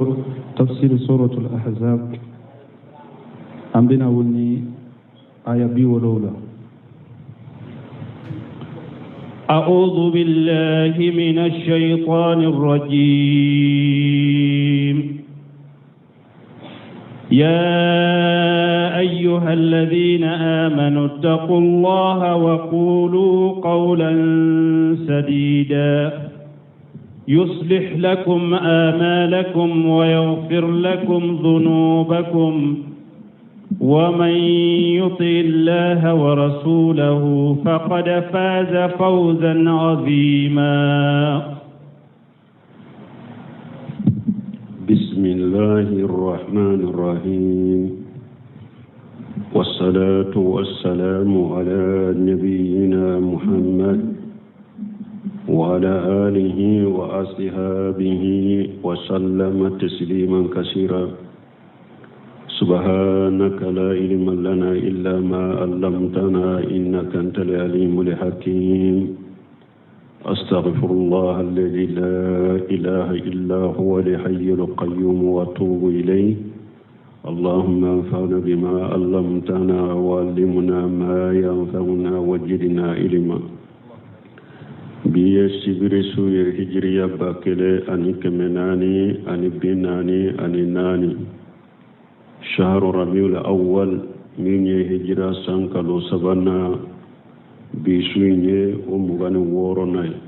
Tafsir suratul ahzab, an bɛna wuli ni aya 70. أعوذ بالله من الشيطان الرجيم. يا أيها الذين آمنوا اتقوا الله وقولوا قولا سديدا يصلح لكم آمالكم ويغفر لكم ذنوبكم ومن يطع الله ورسوله فقد فاز فوزا عظيما. بسم الله الرحمن الرحيم، والصلاة والسلام على نبينا محمد وعلى آله وأصحابه وسلم تسليما كثيرا. سبحانك لا علم لنا إلا ما علمتنا إنك أنت العليم الحكيم. أستغفر الله الذي لا إله إلا هو الحي القيوم وأتوب إليه. اللهم انفعنا بما علمتنا وعلمنا ما ينفعنا وزدنا علما. Bi ye sibiri su ye, hijiriya 1444, shahru rabiul awwal, min ye hijira san kalo sabanan, bi su in ye o 26nan ye.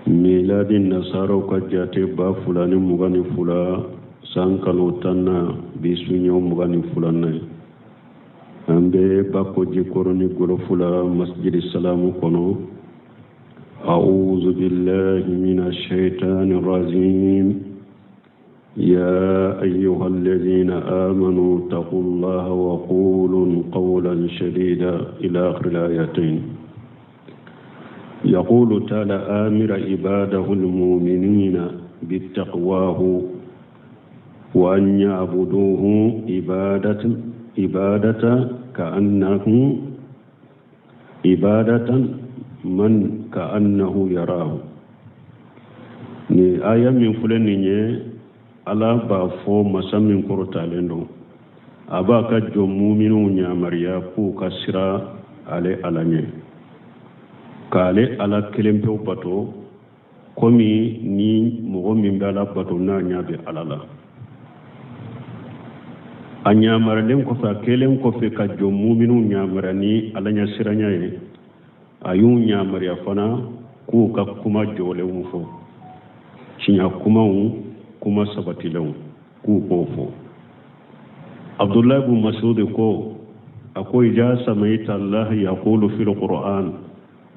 Miladi nasaraw ka jate 2022 san kalo 10nan, bi su in ye o 22nan ye. An bɛ Bako Jikɔrɔni Gɔlɔfu la, Masjidi Salamu kɔnɔ. أعوذ بالله من الشيطان الرجيم. يا أيها الذين آمنوا اتقوا الله وقولوا قولا سديدا، إلى آخر الآيتين. يقول تعالى آمر عباده المؤمنين بتقواه وأن يعبدوه عبادة كأنه عبادة من كأنه يراه. Ni aya min filɛ nin ye, Ala b'a fɔ, masa min kɔrɔtalen don, a b'a ka jɔn muminw yamaruya k'u ka sira ale Ala ɲɛ, k'ale Ala kelen pewu bato, komi ni mɔgɔ min bɛ Ala bato n'a ɲɛ bɛ Ala la. A yamaralen kɔfɛ, a kɛlen kɔfɛ ka jɔn muminw yamaruya ni Ala ɲɛsiranya ye, a y'u yamaruya fana k'u ka kuma jɔlenw fɔ, tiɲɛ kumaw, kuma sabatilenw, k'u k'o fɔ. Abdullahi bin Masud ko, a ko: إذا سمعت الله يقول في القرآن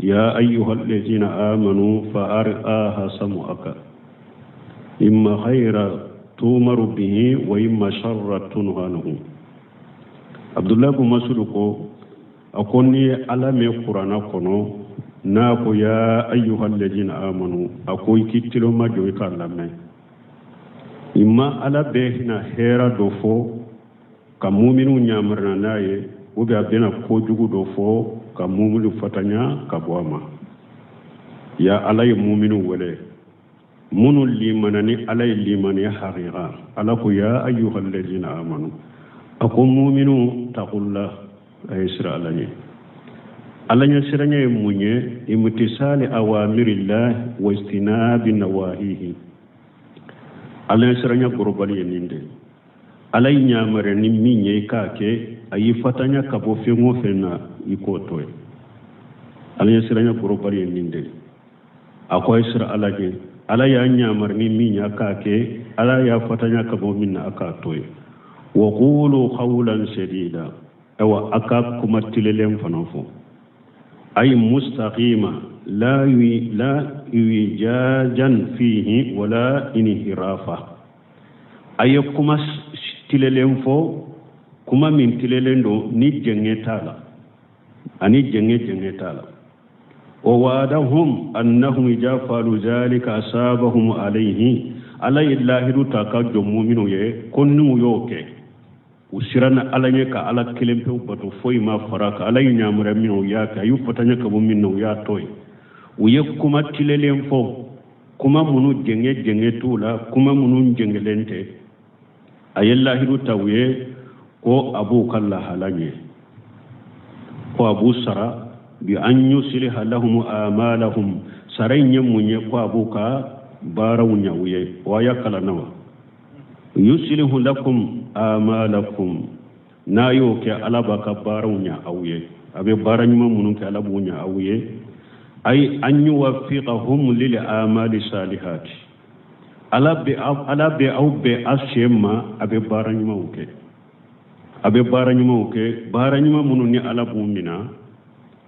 يا أيها الذين آمنوا فأرآها سمعك إما خير تؤمر به وإما شر تنهى عنه. Abdullahi bin Masud ko, a ko n'i ye Ala mɛn kuranna kɔnɔ n'a ko يا أيها الذين آمنوا, a ko i k'i tuloma jɔ, i k'a lamɛn. Imma Ala bɛ na hɛra dɔ fɔ ka muminu yamaruya n'a ye, ou bien a bɛna kojugu dɔ fɔ ka muminu fatanya ka bɔ a ma. Ya Ala ye muminu wele, minnu limana ni Ala ye limaniya haqiqa. Ala ko: يا أيها الذين آمنوا, a ko muminu, اتقوا الله, a ye sira Ala ɲɛ. Ala ɲɛ siranya ye mun ye? امتثال أوامر الله واجتناب نواهيه. Ala ɲɛ siranya gorobali ye nin de: Ala ye yamaruya ni min ye, i k'a kɛ. A y'i fatanya ka bɔ fɛn o fɛn na, i k'o to ye. Ala ɲɛ siranya gorobali ye nin de. A ko a ye sira Ala ɲɛ. Ala y'a yamaru ni min ye, a k'a kɛ. Ala y'a fatanya ka bɔ min na, a k'a to ye. وقولوا قولا سديدا, ayiwa, a ka kuma tilelen fana fɔ, أي مستقيما لا لا اعوجاجا فيه ولا انحرافا. A ye kuma tilelen fɔ, kuma min tilelen don ni jɛngɛ t'a la ani jɛngɛ jɛngɛ t'a la. ووعدهم أنهم إذا فعلوا ذلك أثابهم عليه. Ala ye lahidu ta ka jɔn muminu ye ko n'u y'o kɛ, u siranna Ala ɲɛ ka Ala kelen pewu bato, foyi ma fara kan, Ala ye yamaruya min u y'a kɛ, a y'u fatanya ka bɔ min na, u y'a to yen, u ye kuma tilelen fɔ. Kuma minnu jɛngɛ jɛngɛ t'u la, kuma minnu jɛngɛlen tɛ. A ye lahidu ta u ye ko a b'u ka lahala ɲɛ, ko a b'u sara bi an yusliha lahum amalahum. Sara in ye mun ye? Ko a b'u ka baaraw ɲɛ u ye. O aya kalanna wa yuslihu lakum amalakum. N'a y'o kɛ, Ala b'a ka baaraw ɲɛ aw ye. A bɛ baara ɲuman minnu kɛ, Ala b'u ɲɛ aw ye. Ay an yuwaffiqahum lil amali salihati. Ala bɛ aw bɛn a sen ma, a bɛ baara ɲumanw kɛ, a bɛ baara ɲumanw kɛ, baara ɲuman minnu ni Ala b'u mina.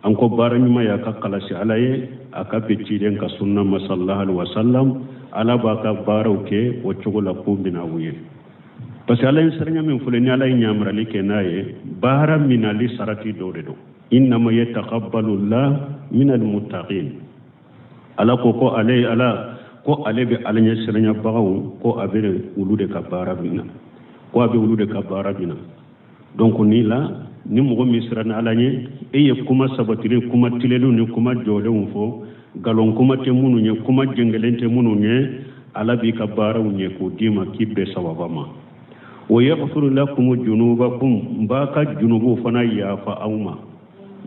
An ko baara ɲuman y'a ka kalasi Ala ye, a ka bɛn ciden ka sunna ma sallallahu alaihi wasallam. Ala b'a ka baaraw kɛ o cogo la k'u mina u ye, parce que Ala ye siranya min filɛ ni Ala ye ɲamarali kɛ n'a ye, baara minali sarati dɔ de don. Innama yataqabbalu llah min almuttaqin. Ala ko ko ale Ala ko ale bɛ Ala ɲɛ siranyabagaw, ko a bɛ olu de ka baara mina, ko a bɛ olu de ka baara mina. Donc ni la ni mɔgɔ min siranna Ala ɲɛ, e ye kuma sabatilen, kuma tilenlenw ni kuma jɔlenw fɔ, nkalon kuma tɛ minnu ye, kuma jɛngɛlen tɛ minnu ye, Ala b'i ka baaraw ɲɛ k'o d'i ma k'i bɛn sababa ma. Wa yaghfiru lakum junubakum, n b'a ka junubuw fana yafa aw ma.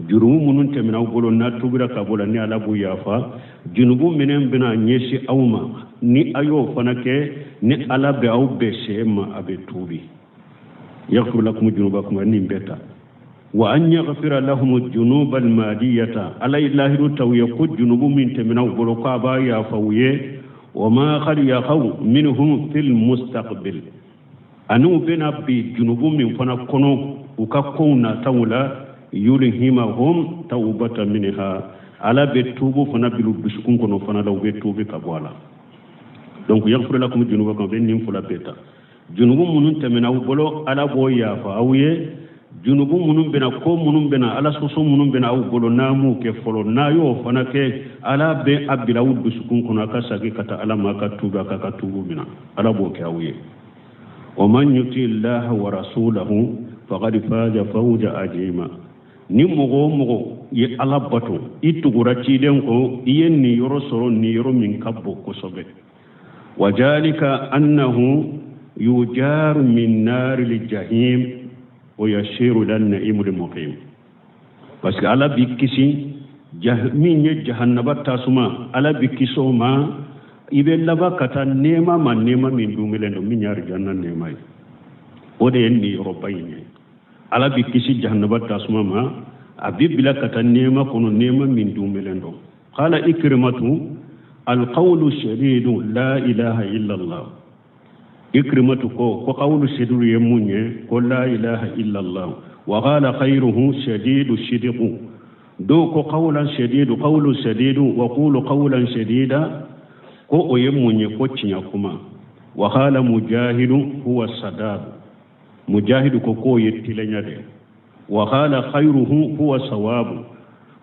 Jurumu minnu tɛmɛna aw bolo n'a tubira ka bɔ la, ni Ala b'u yafa. Junubu minnu bɛna ɲɛsin aw ma, ni a y'o fana kɛ, ni Ala bɛ aw bɛn sɛ ma, a bɛ tuubi. Yaghfiru lakum junubakum, nin bɛɛ ta wa an yaghfira lahum junuba almadiyata. Ala ye lahidu ta u ye ko junubu min tɛmɛna u bolo, ko a b'a yafa u ye. Wa ma qad yaqaw minhum fil mustaqbil, ani u bɛna bi junubu min fana kɔnɔ u ka kow nataw la, yulhimahum tawbata minha, Ala bɛ tuubu fana bila u dusukun kɔnɔ fana la, u bɛ tuubi ka bɔ a la. Donc yaghfir lakum junubakum bɛ nin fila bɛɛ ta. Junubu minnu tɛmɛna aw bolo, Ala b'o yafa aw ye. Junubu minnu bɛna, ko minnu bɛna, Ala sɔsɔ minnu bɛna aw bolo, n'a m'u kɛ fɔlɔ, n'a y'o fana kɛ, Ala bɛ a bila aw dusukun kɔnɔ, a ka segin ka taa Ala ma, a ka tuubi, a ka tuubu minɛ. Ala b'o kɛ aw ye. Wa man yuti llaha wa rasulahu faqad faza fawza azima. Ni mɔgɔ o mɔgɔ ye Ala bato, i tugura ciden kɔ, i ye nin yɔrɔ sɔrɔ, nin yɔrɔ min ka bon kosɛbɛ. Wa jalika annahu yujaru min nari ljahim wa yashiru ila naimu lmuqim, parce que Ala b'i kisi min ye jahannaba tasuma, Ala b'i kisi o ma, i bɛ laban ka taa nɛɛma ma, nɛɛma min dunbelen don, min ye arijanna nɛɛma ye. O de ye niyɔrɔba in ye. Ala b'i kisi jahannaba tasuma ma, a b'i bila ka taa nɛɛma kɔnɔ, nɛɛma min dunbelen don. Qala Ikrimatu: alqawlu shadidu la ilaha illa Allah. Ikrimatu ko qawlu shadidu ye mun ye? Ko la ilaha illa Allah. Wa qala khayruhu shadidu shidiqu. Dɔw ko qawlan shadidu, qawlu shadidu, wa qulu qawlan shadida, ko o ye mun ye? Ko tiɲɛ kuma. Wa qala Mujahidu: huwa sadad. Mujahidu ko k'o ye tilenya de. Wa qala khayruhu huwa sawabu.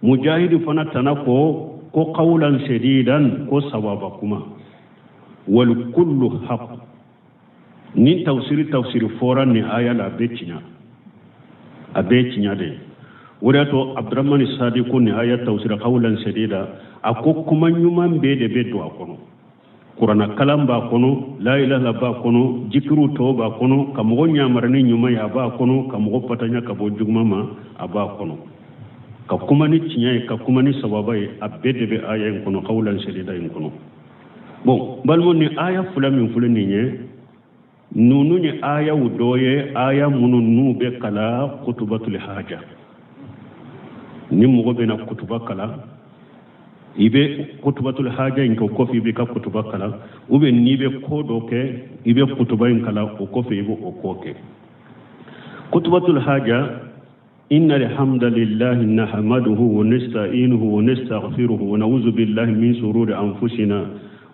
Mujahidu fana tana ko qawlan shadidan, ko sawaba kuma. Wal kullu haqq. Ni tafsiri fɔra nin aya la, a bɛ tiɲɛ, a bɛɛ tiɲɛ de. O de y'a to Abdurahmani Sadi ko nin aya tafsira qawlan shadida, a ko kuma ɲuman bɛɛ de bɛ don a kɔnɔ. Kuranna kalan b'a kɔnɔ, la ilaha b'a kɔnɔ, jikiru tɔw b'a kɔnɔ, ka mɔgɔ ɲamara ni ɲuman ye, a b'a kɔnɔ, ka mɔgɔ patanya ka bɔ juguman ma, a b'a kɔnɔ, ka kuma ni tiɲɛ ye, ka kuma ni sababa ye, a bɛɛ de bɛ aya in kɔnɔ, qawlan shadida in kɔnɔ. Bon, balimaw, ni aya fila min filɛ nin ye, ninnu ye ayaw dɔ ye, aya minnu n'u bɛ kala kutubatul haja. Ni mɔgɔ bɛna kutuba kalan, i bɛ kutubatul haja in kɛ, o kɔfɛ i bɛ ka kutuba kalan, ou bien n'i bɛ ko dɔ kɛ, i bɛ kutuba in kalan, o kɔfɛ i bɛ o ko kɛ. Kutubatul haja: إن الحمد لله نحمده ونستعينه ونستغفره ونعوذ بالله من شرور أنفسنا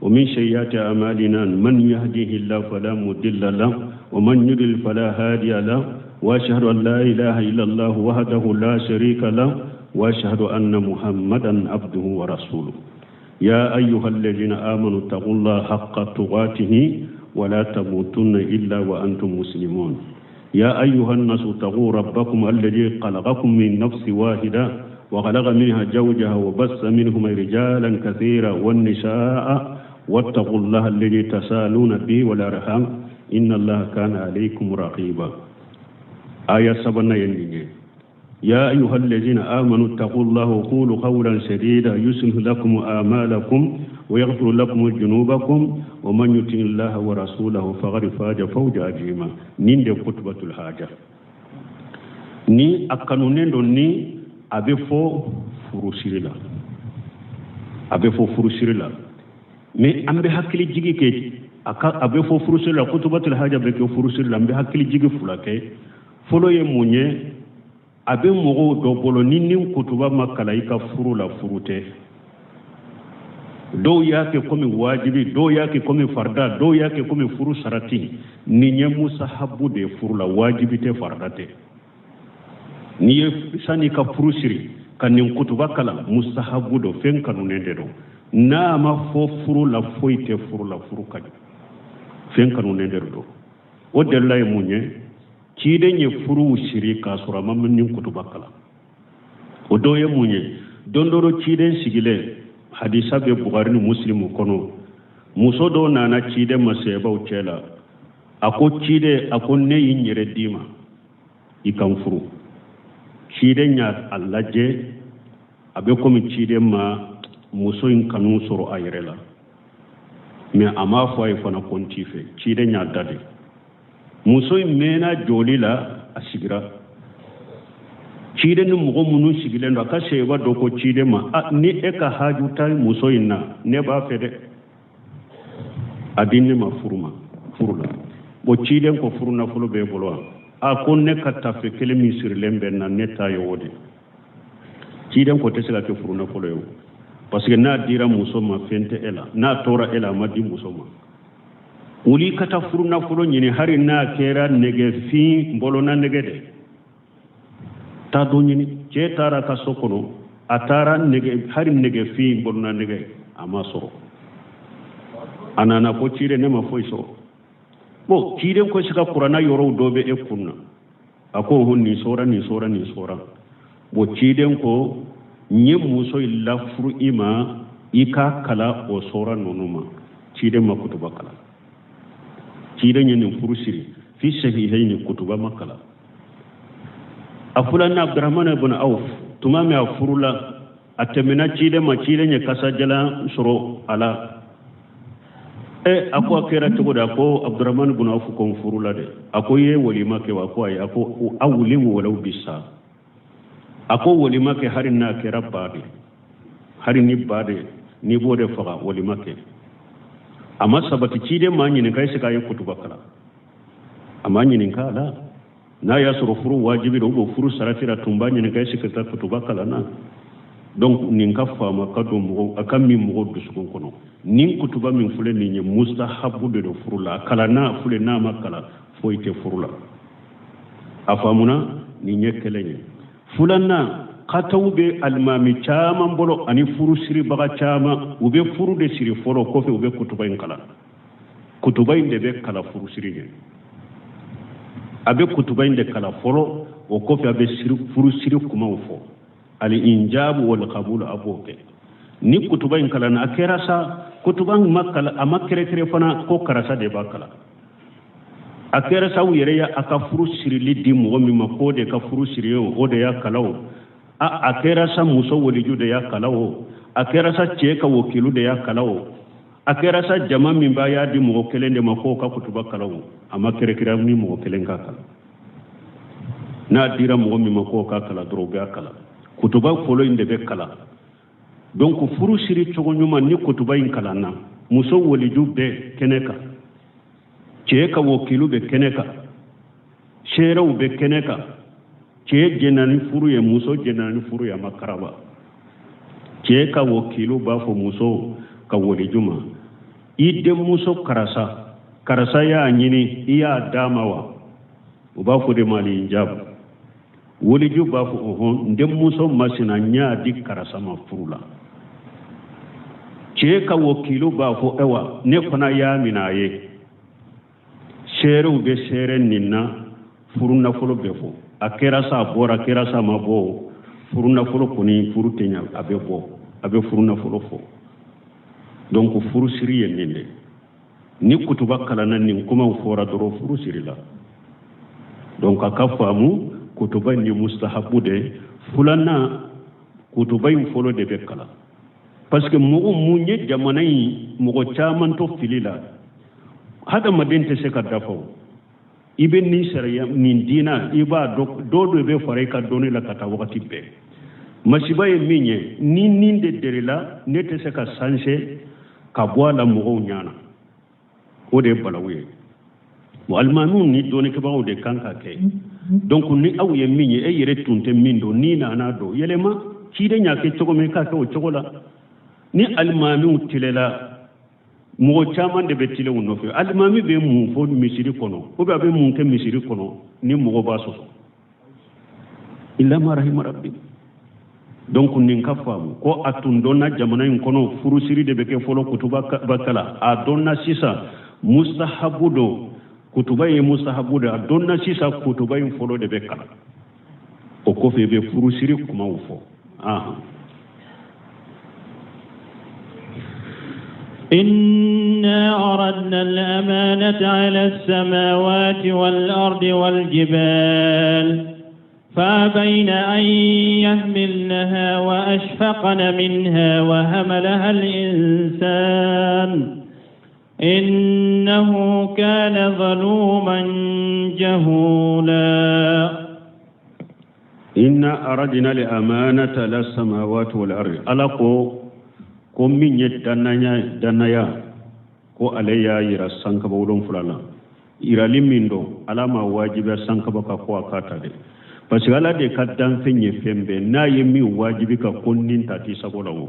ومن سيئات أعمالنا، من يهده الله فلا مضل له ومن يضلل فلا هادي له، وأشهد أن لا إله إلا الله وحده لا شريك له، وأشهد أن محمدا عبده ورسوله. يا أيها الذين آمنوا اتقوا الله حق تقاته ولا تموتن إلا وأنتم مسلمون. يا أيها الناس اتقوا ربكم الذي خلقكم من نفس واحدة وخلق منها زوجها وبث منهما رجالا كثيرا والنساء. واتقوا الله الذي تساءلون به والأرحام إن الله كان عليكم رقيبا آية 7 ينجي يا أيها الذين آمنوا اتقوا الله وقولوا قولا سديدا يصلح لكم آمالكم ويغفر لكم ذنوبكم ومن يطع الله ورسوله فقد فاز فوزا عظيما nin de kutubatul haja ni a kanunen don ni a bɛ fɔ furusiri la a bɛ fɔ furusiri la mais an bɛ hakili jigi kɛ a ka a bɛ fɔ furusiri la kutubatul haja bɛ kɛ furusiri la an bɛ hakili jigi fila kɛ fɔlɔ ye mun ye a bɛ mɔgɔw dɔ bolo ni nin kutuba ma kalan i ka furu la furu tɛ dɔw y'a kɛ komi wajibi dɔw y'a kɛ komi farida dɔw y'a kɛ komi furu sarati nin ye musahabu de ye furu la wajibi tɛ farida tɛ n'i ye sani ka furu siri ka nin kutuba kalan musahabu don fɛn kanunen de don n'a ma fɔ furu la foyi tɛ furu la furu ka ɲi fɛn kanunen de don o delila ye mun ye ciden ye furuw siri k'a sɔrɔ a ma nin kutuba kalan o dɔ ye mun ye don dɔ rɔ ciden sigilen hadisa bɛ bugari ni musilimu kɔnɔ muso dɔ nana ciden ma sahabaw cɛ la a ko ciden a ko ne y'i n yɛrɛ d'i ma i ka n furu ciden y'a a lajɛ a bɛ komi ciden ma muso in kanu sɔrɔ a yɛrɛ la mais a m'a fɔ a ye fana ko n t'i fɛ ciden y'a da de muso in mɛnna jɔli la a sigira ciden ni mɔgɔ minnu sigilen don a ka sahaba dɔ ko ciden ma a ni e ka haju tɛ muso in na ne b'a fɛ dɛ a di ne ma furu ma furu la bon ciden ko furu nafolo b'e bolo wa a ko ne ka tafe kelen min sirilen bɛ n na ne ta ye o de ciden ko tɛ se ka kɛ furu nafolo ye o parce que n'a dira muso ma fɛn tɛ e la n'a tora e la a ma di muso ma wuli ka taa furu nafolo ɲini hari n'a kɛra nɛgɛfin bolona nɛgɛ de taa dɔ ɲini cɛ taara ka so kɔnɔ a taara nɛgɛ hari nɛgɛfin bolona nɛgɛ a ma sɔrɔ a nana ko ciden ne ma foyi sɔrɔ bon ciden ko sika kuranna yɔrɔw dɔ bɛ e kun na a ko ho nin sɔra nin sɔra nin sɔra bon ciden ko n ye muso in lafuru i ma i k'a kalan o sɔra ninnu ma ciden ma kutuba kalan ciden ye nin furu siri fi sahihayni kutuba ma kalan a filanan abdurahman ibn awf tuma min a furula a tɛmɛna ciden ma ciden ye kasajalan sɔrɔ a la e a ko a kɛra cogo di a ko abdurahman ibn awf ko n furula dɛ a ko i ye walima kɛ wa a ko ayi a ko awlim walaw bisa a ko walima kɛ hari n'a kɛra ba de hari ni ba de n'i b'o de faga walima kɛ a ma sabati ciden m'a ɲininka est-ce que a ye kutuba kalan a ma ɲininka a la n'a y'a sɔrɔ furu wajibi don ou bien furu saratira tun b'a ɲininka est-ce que taa kutuba kalan na donc nin ka faama ka don mɔgɔ a ka min mɔgɔ dusukun kɔnɔ nin kutuba min filɛ nin ye mustahabu de don furu la a kalanna filɛ n'a ma kalan foyi tɛ furu la a faamuna nin ye kelen ye filanan kataw bɛ alimami caman bolo ani furu siribaga caman u bɛ furu de siri fɔlɔ kɔfɛ u bɛ kutuba in kalan kutuba in de bɛ kalan furusiri ɲɛ a bɛ kutuba in de kalan fɔlɔ o kɔfɛ a bɛ furusiri kumaw fɔ al injabu wal qabul a b'o kɛ ni kutuba in kalanna a kɛra sa kutuba in ma kalan a ma kɛrɛkɛrɛ fana ko karisa de b'a kalan a kɛra sa u yɛrɛ ye a ka furu sirili di mɔgɔ min ma k'o de ka furu siri o o de y'a kalan o a a kɛra sa muso waliju de y'a kalan o a kɛra sa cɛ ka wakilu de y'a kalan o a kɛra sa jama min b'a y'a di mɔgɔ kelen de ma k'o ka kutuba kalan o a ma kɛrɛkɛrɛ ni mɔgɔ kelen k'a kalan n'a dira mɔgɔ min ma k'o k'a kalan dɔrɔn u b'a kalan kutuba fɔlɔ in de bɛ kalan donc furu siri cogo ɲuman ni kutuba in kalanna muso waliju bɛ kɛnɛ kan cɛ ka wakilu bɛ kɛnɛ kan seerew bɛ kɛnɛ kan cɛ jɛnna ni furu ye muso jɛnna ni furu ye a ma karaba cɛ ka wakilu b'a fɔ muso ka waliju ma i denmuso karisa karisa y'a ɲini i y'a d'a ma wa u b'a fɔ de ma al-injabu waliju b'a fɔ ɔhɔn n denmuso masina n y'a di karisa ma furu la cɛ ka wakilu b'a fɔ ayiwa ne fana y'a minɛ a ye seerew bɛ seere nin na furu nafolo bɛ fɔ a kɛra sa a bɔra a kɛra sa a ma bɔ furu nafolo kɔni furu tɛ ɲa a bɛ bɔ a bɛ furu nafolo fɔ Donc furusiri ye nin de. Ni kutuba kalanna, nin kumaw fɔra dɔrɔn, furu sirila. Donc a ka faamu, kutuba in ye mustahabu de. Filanan, kutuba in fɔlɔ de bɛ kalan, parce que mɔgɔ mun ye jamana in mɔgɔ caman to fili la. Hadamaden tɛ se ka dafa. O i bɛ nin sariya nin diina, i b'a dɔn, dɔ de bɛ fara i ka dɔnni la ka taa wagati bɛɛ. Masiba ye min ye, ni nin de derila, ne tɛ se ka sanse ka bɔ a la mɔgɔw ɲana. O de ye balawu ye. Bon, alimamiw ni dɔnnikɛbagaw de kan ka kɛ. Donc ni aw ye min ye, e yɛrɛ tun tɛ min dɔn, n'i nana dɔn yɛlɛma, ciden y'a kɛ cogo min, k'a kɛ o cogo la. Ni alimamiw tilela, mɔgɔ caman de bɛ tilen u nɔfɛ. Alimami bɛ mun fɔ misiri kɔnɔ, ou bien a bɛ mun kɛ misiri kɔnɔ ni mɔgɔ b'a sɔsɔ? Illa ma rahima rabbi. Donc nin ka faamu ko a tun dɔnna jamana in kɔnɔ, furusiri de bɛ kɛ fɔlɔ, kutuba ba kalan. A dɔnna sisan mustahabu don, kutuba ye mustahabu de. A dɔnna sisan kutuba in fɔlɔ de bɛ kalan, o kɔfɛ i bɛ furusiri kumaw fɔ. Ahan. إنا عرضنا الأمانة على السماوات والأرض والجبال فأبين أن يحملنها وأشفقن منها وحملها الإنسان إنه كان ظلوما جهولا. إنا عرضنا الأمانة على السماوات والأرض. Ala ko min ye dannaya, dannaya ko ale y'a yira sankaba wolonfila la. Yirali min don, Ala ma wajibiya sankaba ka ko a k'a ta dɛ, parce que Ala de ka danfɛn ye fɛn bɛɛ. N'a ye min wajibi ka ko nin ta t'i sago la o.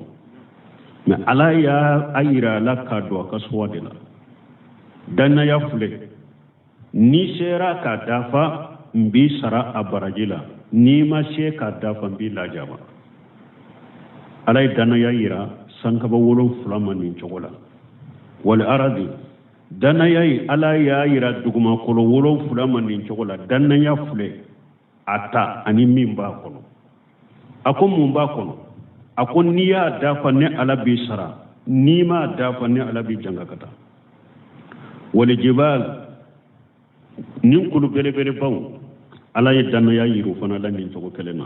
Mais Ala y'a a yira a la k'a don a ka suwa de la. Dannaya filɛ, n'i sera k'a dafa, n b'i sara a baraji la. N'i ma se k'a dafa, n b'i lajaba. Ala ye dannaya yira sankaba wolonfila ma nin cogo la. Wal aradi, dannaya ye Ala y'a yira dugumakolo wolonfila ma nin cogo la. Dannaya filɛ, a ta ani min b'a kɔnɔ. A ko mun b'a kɔnɔ? A ko n'i y'a dafa, ne Ala b'i sara. N'i m'a dafa, ne Ala b'i janga ka taa. Wal jibal, nin kulu belebelebaw, Ala ye dannaya yir'u fana la nin cogo kelen na.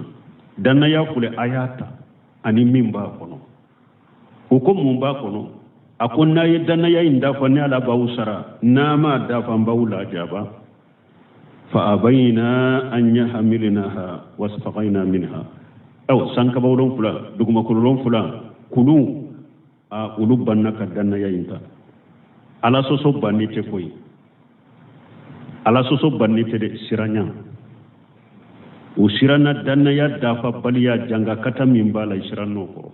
Dannaya filɛ, a y'a ta ani min b'a kɔnɔ. U ko mun b'a kɔnɔ? A ko n'a ye dannaya in dafa, ne Ala b'aw sara. N'a m'a dafa, n b'aw lajaba. Fa abayna an yahmilnaha wasfaqayna minha. Aw sankaba wolonfila, dugumakolo wolonfila, kulu a olu banna ka dannaya in ta. Ala sɔsɔ banni tɛ koyi, Ala sɔsɔ banni tɛ dɛ. Siranya, u siranna dannaya dafabaliya, jangakata min b'a la, i sirann'o kɔrɔ,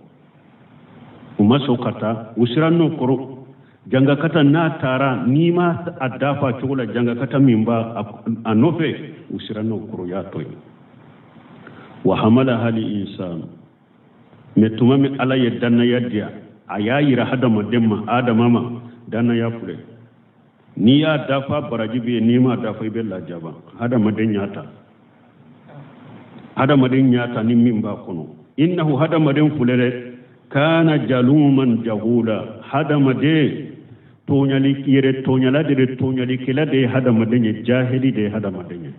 u ma sɔn ka taa. U sirann'o kɔrɔ, jangakata n'a taara, n'i ma a dafa cogo la, jangakata min b'a a nɔfɛ, u sirann'o kɔrɔ, y'a to yen. Wa hamalaha al insan. Mais tuma min Ala ye dannaya diya, a y'a yira hadamaden ma, Adama ma, dannaya filɛ, n'i y'a dafa, baraji bɛ yen. N'i m'a dafa, i bɛ lajaba. Hadamaden y'a ta, hadamaden y'a ta ni min b'a kɔnɔ. Innahu, hadamaden filɛ dɛ, kana jaluman jahula. Hadamaden tɔɲali, yɛrɛ tɔɲala de, tɔɲalikɛla de ye hadamaden ye, jahili de ye hadamaden ye,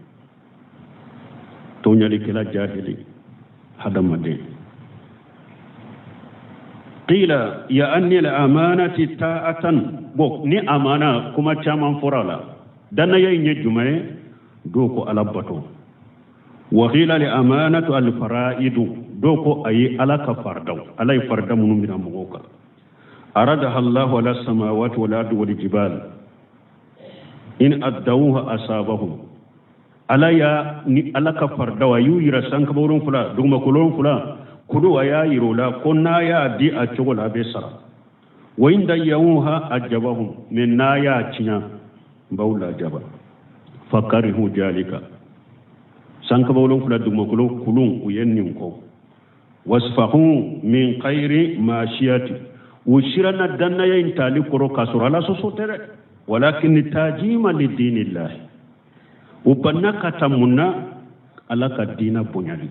tɔɲalikɛla, jahili hadamaden. Qila ya anni al amanati ta'atan. Bon, ni amana kuma caman fɔra a la, dannaya in ye jumɛn ye? Dɔw ko Ala bato. Wa qila al amanatu al fara'idu. Dɔw ko ayi, Ala ka faridaw, Ala ye farida minnu mina mɔgɔw kan. Aradaha Allahu ala samawati wal ardi wal jibal in addawha asabahum. Ala ya ni Ala ka faridaw, a y'u yira sankaba wolonfila, dugumakolo wolonfila, kulu, a y'a yira o la ko n'a y'a di a cogo la, a bɛ sara. Wa in dayyawha ajabahum. Mais n'a y'a tiɲɛ, n b'aw lajaba. Fakarihu jalika. Sankaba wolonfila, dugumakolo, kulun, u ye nin kɔ. Wasfahu min khayri mashiyati. U siranna dannaya in tali kɔrɔ k'a sɔrɔ Ala sɔsɔ tɛ dɛ, walakin tajima li dinillahi. U banna ka ta mun na? Ala ka diina bonyali.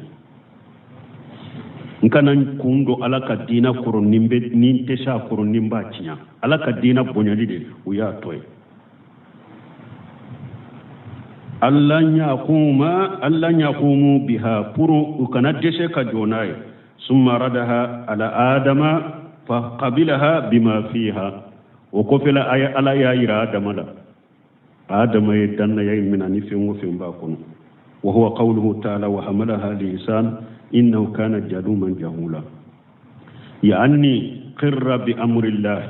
N kana n kun don Ala ka diina kɔrɔ ni n bɛ ni n tɛ se a kɔrɔ ni n b'a tiɲɛ. Ala ka diina bonyali de o y'a tɔ ye. Alla yaquma alla yaqumu biha pour u kana dɛsɛ ka jɔ n'a ye. Summa radaha ala adama fa qabilaha bima fiha. O kɔfɛ la Ala y'a yira Adama la. Adama ye dannaya in minɛ ni fɛn o fɛn b'a kɔnɔ. Wa huwa qawluhu ta'ala wa hamalaha al-insan innahu kana jaluman jahula. Ya'ni qirra bi amrillah.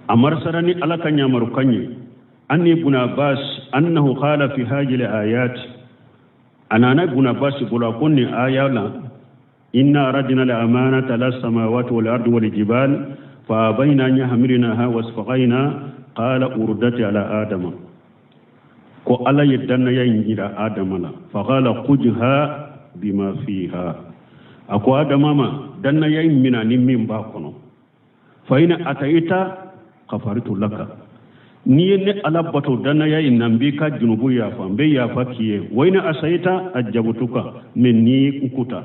A marsara ni Ala ka ɲamarukan ye. Anni ibn Abbas annahu qala fi hadhihi al-ayat. A nana ibn Abbas bolo a ko nin aya la inna aradna al-amanata ala samawati wal ardi wal jibal fa abayna an yahmilnaha wasfaqayna qala urdati ala adama. Ko Ala ye dannaya in jira Adama la. Fa qala khudha bima fiha. A ko Adama ma dannaya in mina ni min b'a kɔnɔ. Fa in ataita ghafartu laka. N'i ye ne Ala bato dannaya in na n b'i ka junubu yafa n bɛ yafa k'i ye. Wa in asaita ajabtuka mais n'i ye kuta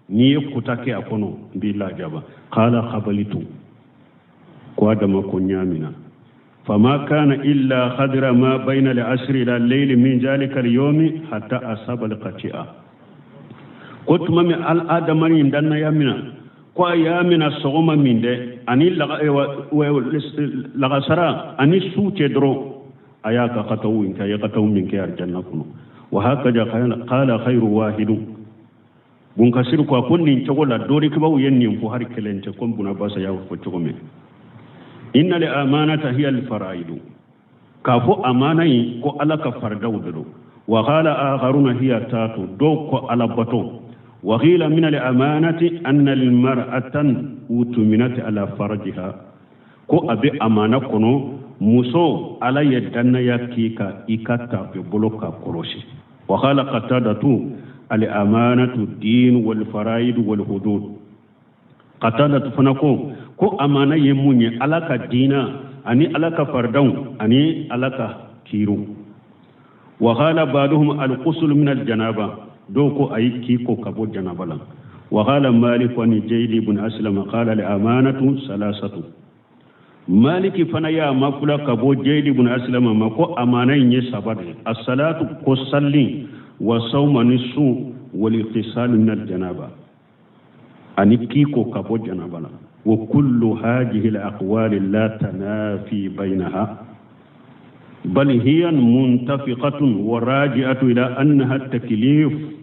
n'i ye kuta kɛ a kɔnɔ n b'i lajaba. Qala qabalitu. Ko Adama ko n y'a mina. Fama kana illa khadra ma bayna al-asri ila al-layli min zalika al-yawmi hatta asaba al-qati'a. Ko tuma min al Adama in dannaya mina ko a y'a mina sɔgɔma min dɛ ani lagasara ani su cɛ dɔrɔn a y'a ka kataw in kɛ a ye kataw min kɛ alijanna kɔnɔ. Wa hakaza qala khayru wahidu. Bunkasiri ko a ko nin cogo la dɔɔnikibaw ye nin fɔ hari kelen tɛ komi Ibn Abbas y'a fɔ cogo min. Inna al amanata hiya al faraidu. K'a fɔ amana in ko Ala ka faridaw de don. Wa qala akharuna hiya taatu dɔw ko Ala bato. Wa qila min al amanati anna al mar'atan utuminat ala farjiha. Ko a bɛ amana kɔnɔ muso Ala ye dannaya k'i kan i ka taafe bolo ka kɔlɔsi. Wa qala Qatadatu al amanatu din wal faraid wal hudud. Qatadatu fana ko ko amana ye mun ye Ala ka diina ani Ala ka faridaw ani Ala ka kiiriw. Wa qala ba'duhum al ghusl min al janaba. Dɔw ko ayi k'i ko ka bɔ janaba la. Wa qala Malik ani Zayd ibn Aslam qala al amanatu salasatu. Maliki fana y'a mafula ka bɔ Zayd ibn Aslam ma ko amana in ye saba de ye. As-salatu ko salli wa sawma ni sun wal ightisal min al janaba ani k'i ko ka bɔ janaba la. Wa kullu hadhihi al aqwali la tanafi baynaha bal hiya muntafiqatun wa raji'atu ila annaha taklif.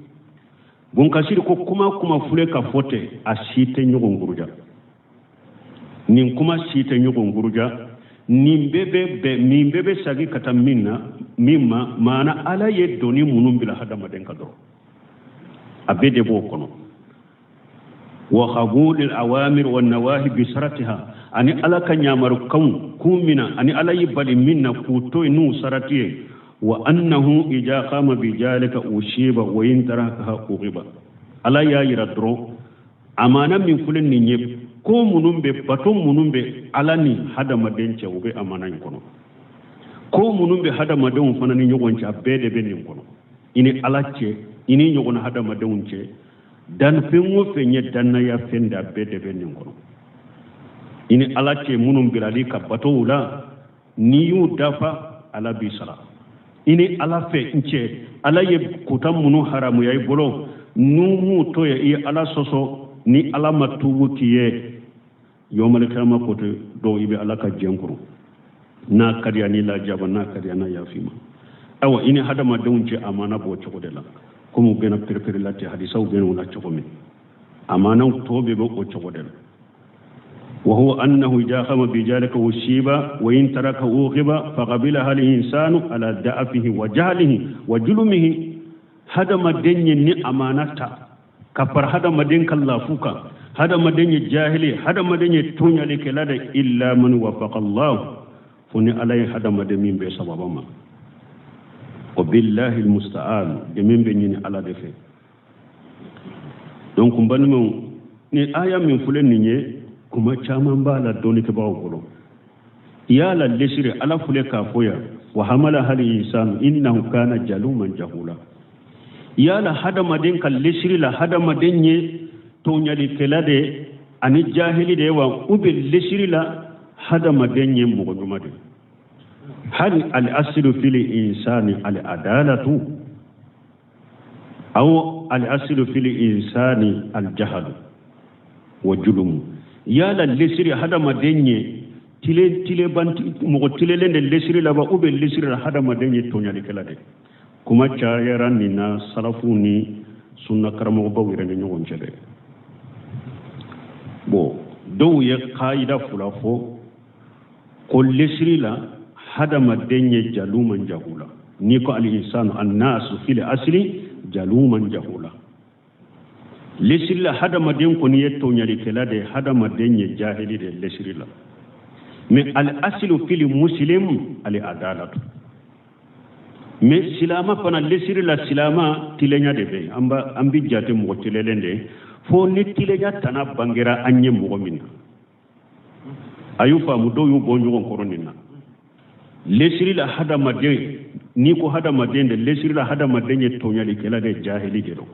Bunkasiri ko kuma kuma fule ka fɔ tɛ a si tɛ ɲɔgɔn buruja. Nin kuma si tɛ ɲɔgɔn buruja. Nin bɛɛ bɛ bɛn nin bɛɛ bɛ sagi ka taa min na min ma maana Ala ye doni minnu bila hadamaden kan dɔrɔn a bɛɛ de b'o kɔnɔ. Wa qabulil awamir wan nawahi bi saratiha ani Ala ka ɲamarukanw k'u mina ani Ala y'i bali min na k'u to yen n'u sarati ye. Wa annahu idha qama bi zalika usiba wa in tarakaha uqiba. Ala y'a yira dɔrɔn amana min filɛ nin ye ko minnu bɛ bato minnu bɛ Ala ni hadamaden cɛ o bɛ amana in kɔnɔ. Ko minnu bɛ hadamadenw fana ni ɲɔgɔn cɛ a bɛɛ de bɛ nin kɔnɔ. I ni Ala cɛ i ni ɲɔgɔn hadamadenw cɛ dan fɛn o fɛn ye dannaya fɛn de a bɛɛ de bɛ nin kɔnɔ. I ni Ala cɛ minnu bilali ka batow la n'i y'u dafa Ala b'i sara. I ni Ala fɛ n cɛ Ala ye kota minnu haramuya i bolo n'u m'u to yen i ye Ala sɔsɔ ni Ala ma tuubu k'i ye yawmal qiyamah ko tɛ dɔw i bɛ Ala ka jɛn kɔrɔ n'a ka di a n'i lajaba n'a ka di a n'a yafa i ma. Ayiwa i ni hadamadenw cɛ amana b'o cogo de la komi u bɛna perepere la ten hadisaw bɛna o la cogo min amanaw tɔ bɛɛ bɛ o cogo de la. Wa huwa annahu idha qama bi dhalika usiba wa in taraka uqiba faqabilaha al-insanu ala da'afihi wa jahlihi wa julumihi. Hadamaden ye ni amana ta ka fara hadamaden ka lafu kan hadamaden ye jahili hadamaden ye tɔɲɔlikɛla de illa man wafaqa Allah fo ni Ala ye hadamaden min bɛ sababa ma. Wa billahi almusta'an dɛmɛ bɛ ɲini Ala de fɛ. Donc n balimaw ni aya min filɛ nin ye kuma caman b'a la dɔnnikɛbagaw bolo. Yala lesiri Ala filɛ k'a fɔ yan wa hamala hal insanu innahu kana jaluman jahula. Yala hadamaden ka lesiri la hadamaden ye Tɔɲalikɛla de ani jahili de ye wa ou bien lesiri la hadamaden ye mɔgɔ ɲuman de ye? Hal al asilu fil insani al adalatu aw al asilu fil insani al jahalu wa julumu? Yala lesiri hadamaden ye tile tileban mɔgɔ tilelen de lesiri la wa ou bien lesiri la hadamaden ye tɔɲalikɛla de? Kuma cayara nin na salafu ni sunna karamɔgɔbaw yɛrɛ ni ɲɔgɔn cɛ dɛ. Bon, dɔw ye kayida fila fɔ ko lesiri la hadamaden ye jaluman jahula. N'i ko al insanu annasu fil asli jaluman jahula, lesiri la hadamaden kɔni ye tɔɲalikɛla de ye, hadamaden ye jahili de ye lesiri la. Mais al asilu fil muslim al adalatu. Mais silama fana lesiri la silama tilenya de bɛ yen. An bi jate mɔgɔ tilelen de ye fo ni tilenya tana bangera an ye mɔgɔ min na. A y'u faamu, dɔw y'u bɔ ɲɔgɔn kɔrɔ nin na. Lesiri la hadamaden, n'i ko hadamaden de, lesiri la hadamaden ye tɔɲalikɛla de, jahili de don.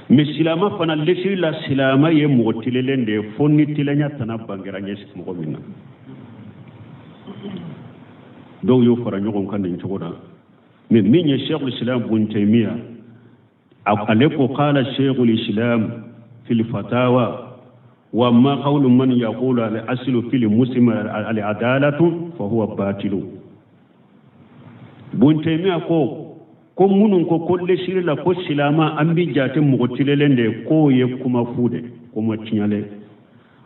Mais silama fana lesiri la silama ye mɔgɔ tilelen de ye fo ni tilenya tana bangera ɲɛ mɔgɔ min na. Dɔw y'o fara ɲɔgɔn kan nin cogo la. Mais min ye Sheikhul Islam Bun Taymiya, ale ko qala Sheikhul Islam fil fatawa wa ma qawlu man yaqulu al aslu fil muslim al adalatu fa huwa batilu. Bun Taymiya ko minnu ko lesiri la ko silama an bi jate mɔgɔ tilelen de ye, k'o ye kuma fu de, kuma tiɲɛlen.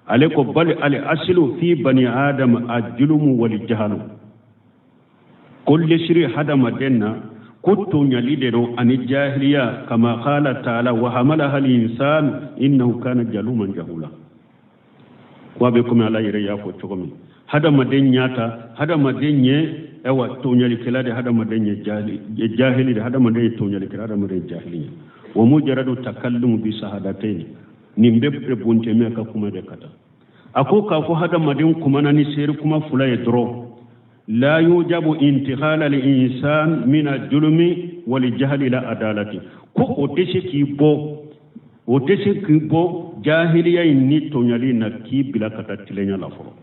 Ale ko bal al aslu fi bani adam ajulumu wal jahalu, ko lesiri hadamaden na ko tɔɲali de don ani jahiliya. Kama qala taala wa hamalaha al insan innahu kana jaluman jahula. Ko a bɛ komi Ala yɛrɛ y'a fɔ cogo min, hadamaden ɲata hadamaden ye ayiwa tɔɲalikɛla de, hadamaden ye jahili de, hadamaden ye tɔɲalikɛla, hadamaden ye jahili ye. Wa mujaradu takallumu bi sahadatayn, nin bɛ Bun Taymiya ka kuma de ka taa. A ko k'a fɔ hadamaden kumana ni seere kuma fila ye dɔrɔn, la yujabu intiqala al insan min al-julmi wal jahli ila adalati, ko o tɛ se k'i bɔ, o tɛ se k'i bɔ jahiliya in ni tɔɲali na k'i bila ka taa tilenya la fɔlɔ.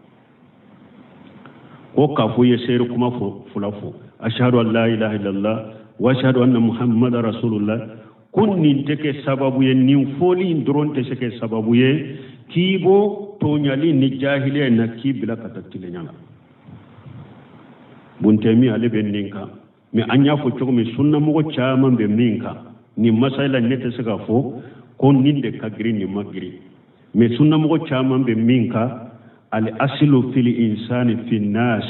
Ko k'a fɔ i ye seere kuma fɔ fila fɔ, ashhadu an la ilaha illallah wa ashhadu anna muhammada rasulullah, ko nin tɛ kɛ sababu ye, nin fɔli in dɔrɔn tɛ se kɛ sababu ye k'i bɔ tɔɲali ni jahiliya in na k'i bila ka taa tilenya la. Bun Taymiya ale bɛ nin kan. Mais an y'a fɔ cogo min, sunnamɔgɔ caman bɛ min kan nin masala, ne tɛ se k'a fɔ ko nin de ka girin, nin ma girin. Mais sunnamɔgɔ caman bɛ min kan, al asilu fil insani fi nas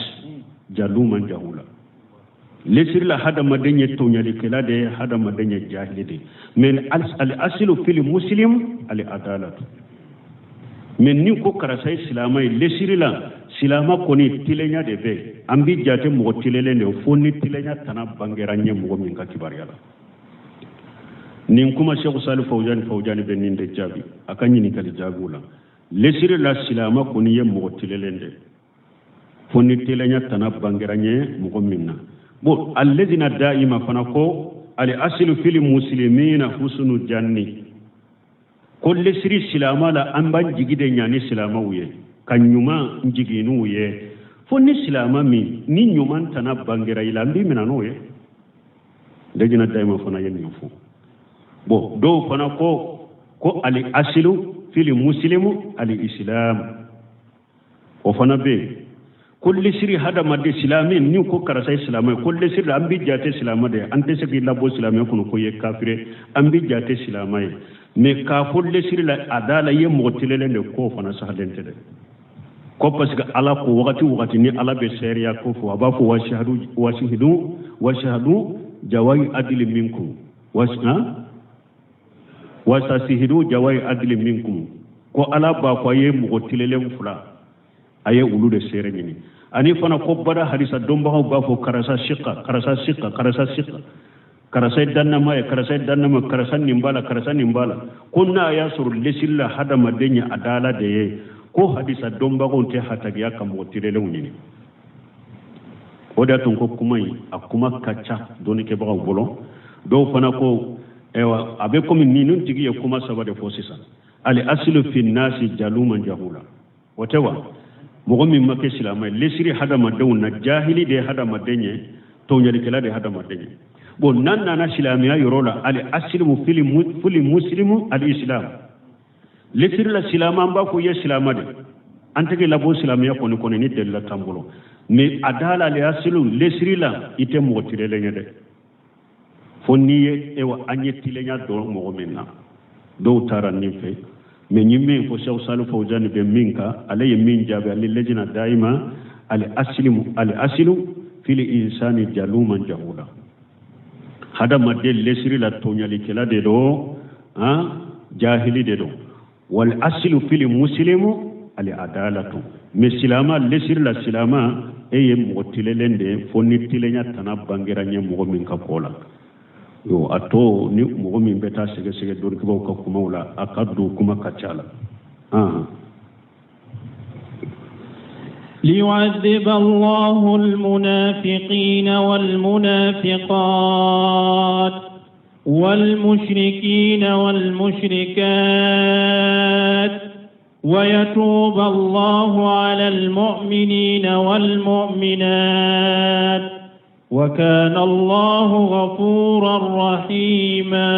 jaluman jahula. Lesiri la hadamaden ye tɔɲalikɛla de ye, hadamaden ye jahili de ye. Mais al asilu fil muslim al adalatu. Mais ni ko karisa ye silama ye, lesiri la silama kɔni tilenya de bɛ yen, an bi jate mɔgɔ tilelen de ye fo ni tilenya tana bangera ɲɛ mɔgɔ min ka kibaruya la. Nin kuma Sheikh Salih Fawzani bɛ nin de jaabi a ka ɲininkali jaabiw la. Lesiri la silama kɔni ye mɔgɔ tilelen de fo ni tilenya tana bangera ɲɛ mɔgɔ min na. Bon, alladina da'ima fana ko al asilu fil muslimina husnu janni, ko lesiri silama la an b'an jigi de ɲa ni silamaw ye ka ɲuman jigin n'u ye, fo ni silama min ni ɲuman tana bangera i la, an b'i minɛ n'o ye. Lajina dayima fana ye nin fɔ. Bon, dɔw fana ko al asilu fil muslimu al islam, o fana bɛ yen. Ko lesiri hadamaden silamɛ, ni ko karisa ye silamɛ ye, ko lesiri la an b'i jate silamɛ de ye, an tɛ se k'i labɔ silamɛ kɔnɔ ko i ye kafiri, an b'i jate silamɛ ye. Mais k'a fɔ lesiri la a da la i ye mɔgɔ tilelen de, k'o fana sahalen tɛ dɛ. Ko parce que Ala ko wagati wagati ni Ala bɛ seereya ko fɔ, a b'a fɔ washahadu washihidu washahadu jawayi adili minkum wasasihidu jawayi adili minkum, ko Ala b'a fɔ a ye mɔgɔ tilelen fila a ye olu de seere ɲini. Ani fana ko bada hadisa dɔnbagaw b'a fɔ karisa sika, karisa sika, karisa sika, karisa ye dannama ye, karisa ye dannama, karisa nin b'a la, karisa nin b'a la. Ko n'a y'a sɔrɔ lesiri la hadamaden ye adala de ye, ko hadisa dɔnbagaw tɛ hatagiya ka mɔgɔ tilelenw ɲini. O de y'a to ko kuma in a kuma ka ca dɔnnikɛbagaw bolo. Dɔw fana ko Ayiwa, a bɛ komi ninnu tigi ye kuma saba de fɔ sisan. Al asilu fi nasi jaluman jahula, o tɛ wa? Mɔgɔ min ma kɛ silamɛ ye, lesiri hadamadenw na, jahili de ye hadamaden ye, tɔɲɔlikɛla de ye hadamaden ye. Bon, n'an nana silamɛya yɔrɔ la, al asilimu fili musilimu al islam, lesiri la silamɛ, an b'a fɔ i ye silamɛ de, an tɛ k'i labɔ silamɛya kɔni kɔnɔ ni dalila t'an bolo. Mais a da la, al asilu lesiri la, i tɛ mɔgɔ tilelen ye dɛ, fo n'i ye ewa an ye tilenya dɔn mɔgɔ min na. Dɔw taara nin fɛ, mais n ye min fɔ, Sɛku Salihu Fawuzani bɛ min kan, ale ye min jaabi ale lejina dayima, al asilimu al asilu fili insani jaluman jahula, hadamaden lesiri la tɔɲalikɛla de don, han, jahili de don. Wal asilu fili musilimu al adalatu, mais silama lesiri la, silama e ye mɔgɔ tilelen de ye, fo ni tilenya tana bangera ɲɛ mɔgɔ min ka ko la. Yo, a to ni mɔgɔ min bɛ taa sɛgɛsɛgɛ dɔnnikɛbaaw ka kumaw la, a ka don kuma ka ca la. ليعذب الله المنافقين والمنافقات والمشركين والمشركات ويتوب الله على المؤمنين والمؤمنات وكان الله غفورا رحيما.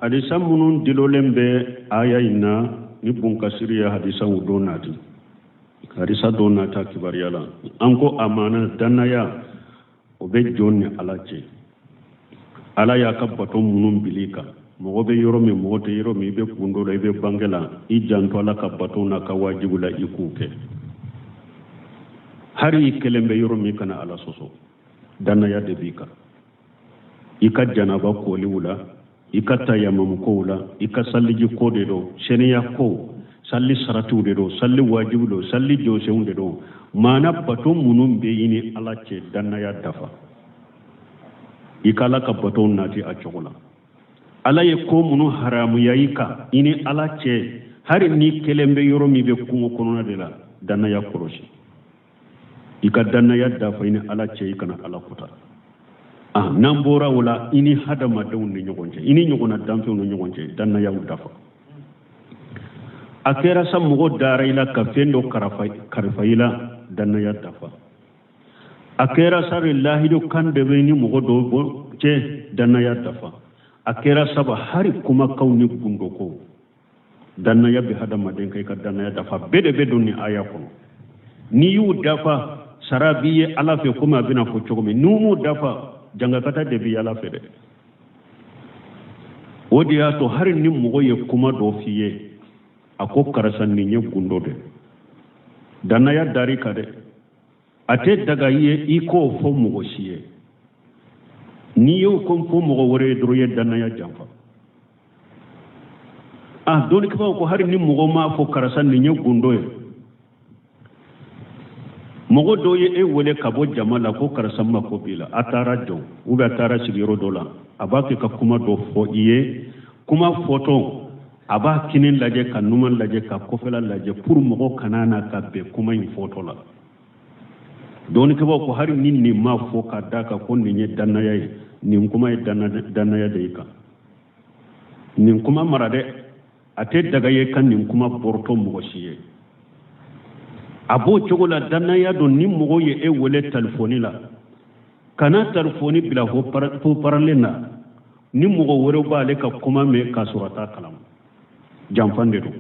Hadisa minnu dilolen bɛ aya in na, ni bunkasiri ye hadisaw dɔ nati, hadisa dɔ nata kibaruya la, an ko amana, dannaya, o bɛ jɔn ni Ala cɛ. Ala y'a ka bato minnu bil'i kan, mɔgɔ bɛ yɔrɔ min, mɔgɔ tɛ yɔrɔ min, i bɛ gundo la, i bɛ bange la, i janto Ala ka bato n'a ka wajibu la, i k'u kɛ. Hari i kelen bɛ yɔrɔ min, kana Ala sɔsɔ, dannaya de b'i kan. I ka janaba koliw la, i ka tayamamu kow la, i ka saliji ko de don, seniya ko, salli saratiw de don, salli wajibu don, salli jɔsenw de don. Maana bato minnu bɛ i ni Ala cɛ, dannaya dafa, i ka Ala ka bato nati a cogo la. Ala ye ko minnu haramuya i kan, i ni Ala cɛ, hari n'i kelen bɛ yɔrɔ min, bɛ kungo kɔnɔna de la, dannaya kɔlɔsi, i ka dannaya dafa i ni Ala cɛ, i kana Ala kuta. Ah, n'an bɔra o la, i ni hadamadenw ni ɲɔgɔn cɛ, i ni ɲɔgɔnna danfɛnw ni ɲɔgɔn cɛ, dannayaw dafa. A kɛra sa mɔgɔ dara i la ka fɛn dɔ karifa i la, dannaya dafa. A kɛra sa de lahidu kan de bɛ ni mɔgɔ dɔ cɛ, dannaya dafa. A kɛra saba hari kumakanw ni gundoko, dannaya bɛ hadamaden kan, i ka dannaya dafa. Bɛɛ de bɛ don nin aya kɔnɔ. N'i y'u dafa, sara b'i ye Ala fɛ, komi a bɛna fɔ cogo min. N'u m'u dafa, jangakata de b'i Ala fɛ dɛ. O de y'a to hali ni mɔgɔ ye kuma dɔ f'i ye, a ko karisa nin ye gundo dɛ, dannaya dar'i kan dɛ, a tɛ daga i ye i k'o fɔ mɔgɔ si ye. N'i y'o ko fɔ mɔgɔ wɛrɛ ye dɔrɔn, i ye dannaya janfa. A dɔnnikɛbaaw ko hali ni mɔgɔ m'a fɔ karisa nin ye gundo ye, mɔgɔ dɔ ye e wele ka bɔ jama la ko karisa mako b'i la, a taara jɔ ou bien a taara sigiyɔrɔ dɔ la, a b'a kɛ ka kuma dɔ fɔ i ye. Kuma fɔtɔ, a b'a kinin lajɛ ka numan lajɛ ka kɔfɛla lajɛ pour mɔgɔ kana na ka bɛn kuma in fɔtɔ la. Dɔnnikɛbaaw ko hali ni nin ma fɔ ka d'a kan ko nin ye dannaya ye, nin kuma ye dannaya de y'i kan. Nin kuma mara dɛ, a tɛ daga ye ka nin kuma bɔrɔtɔ mɔgɔ si ye. A b'o cogo la, dannaya don. Ni mɔgɔ ye e wele talifɔni la, kana talifɔni bila haut-parleur na ni mɔgɔ wɛrɛw b'ale ka kuma mɛn k'a sɔrɔ a t'a kalama. Janfan de don,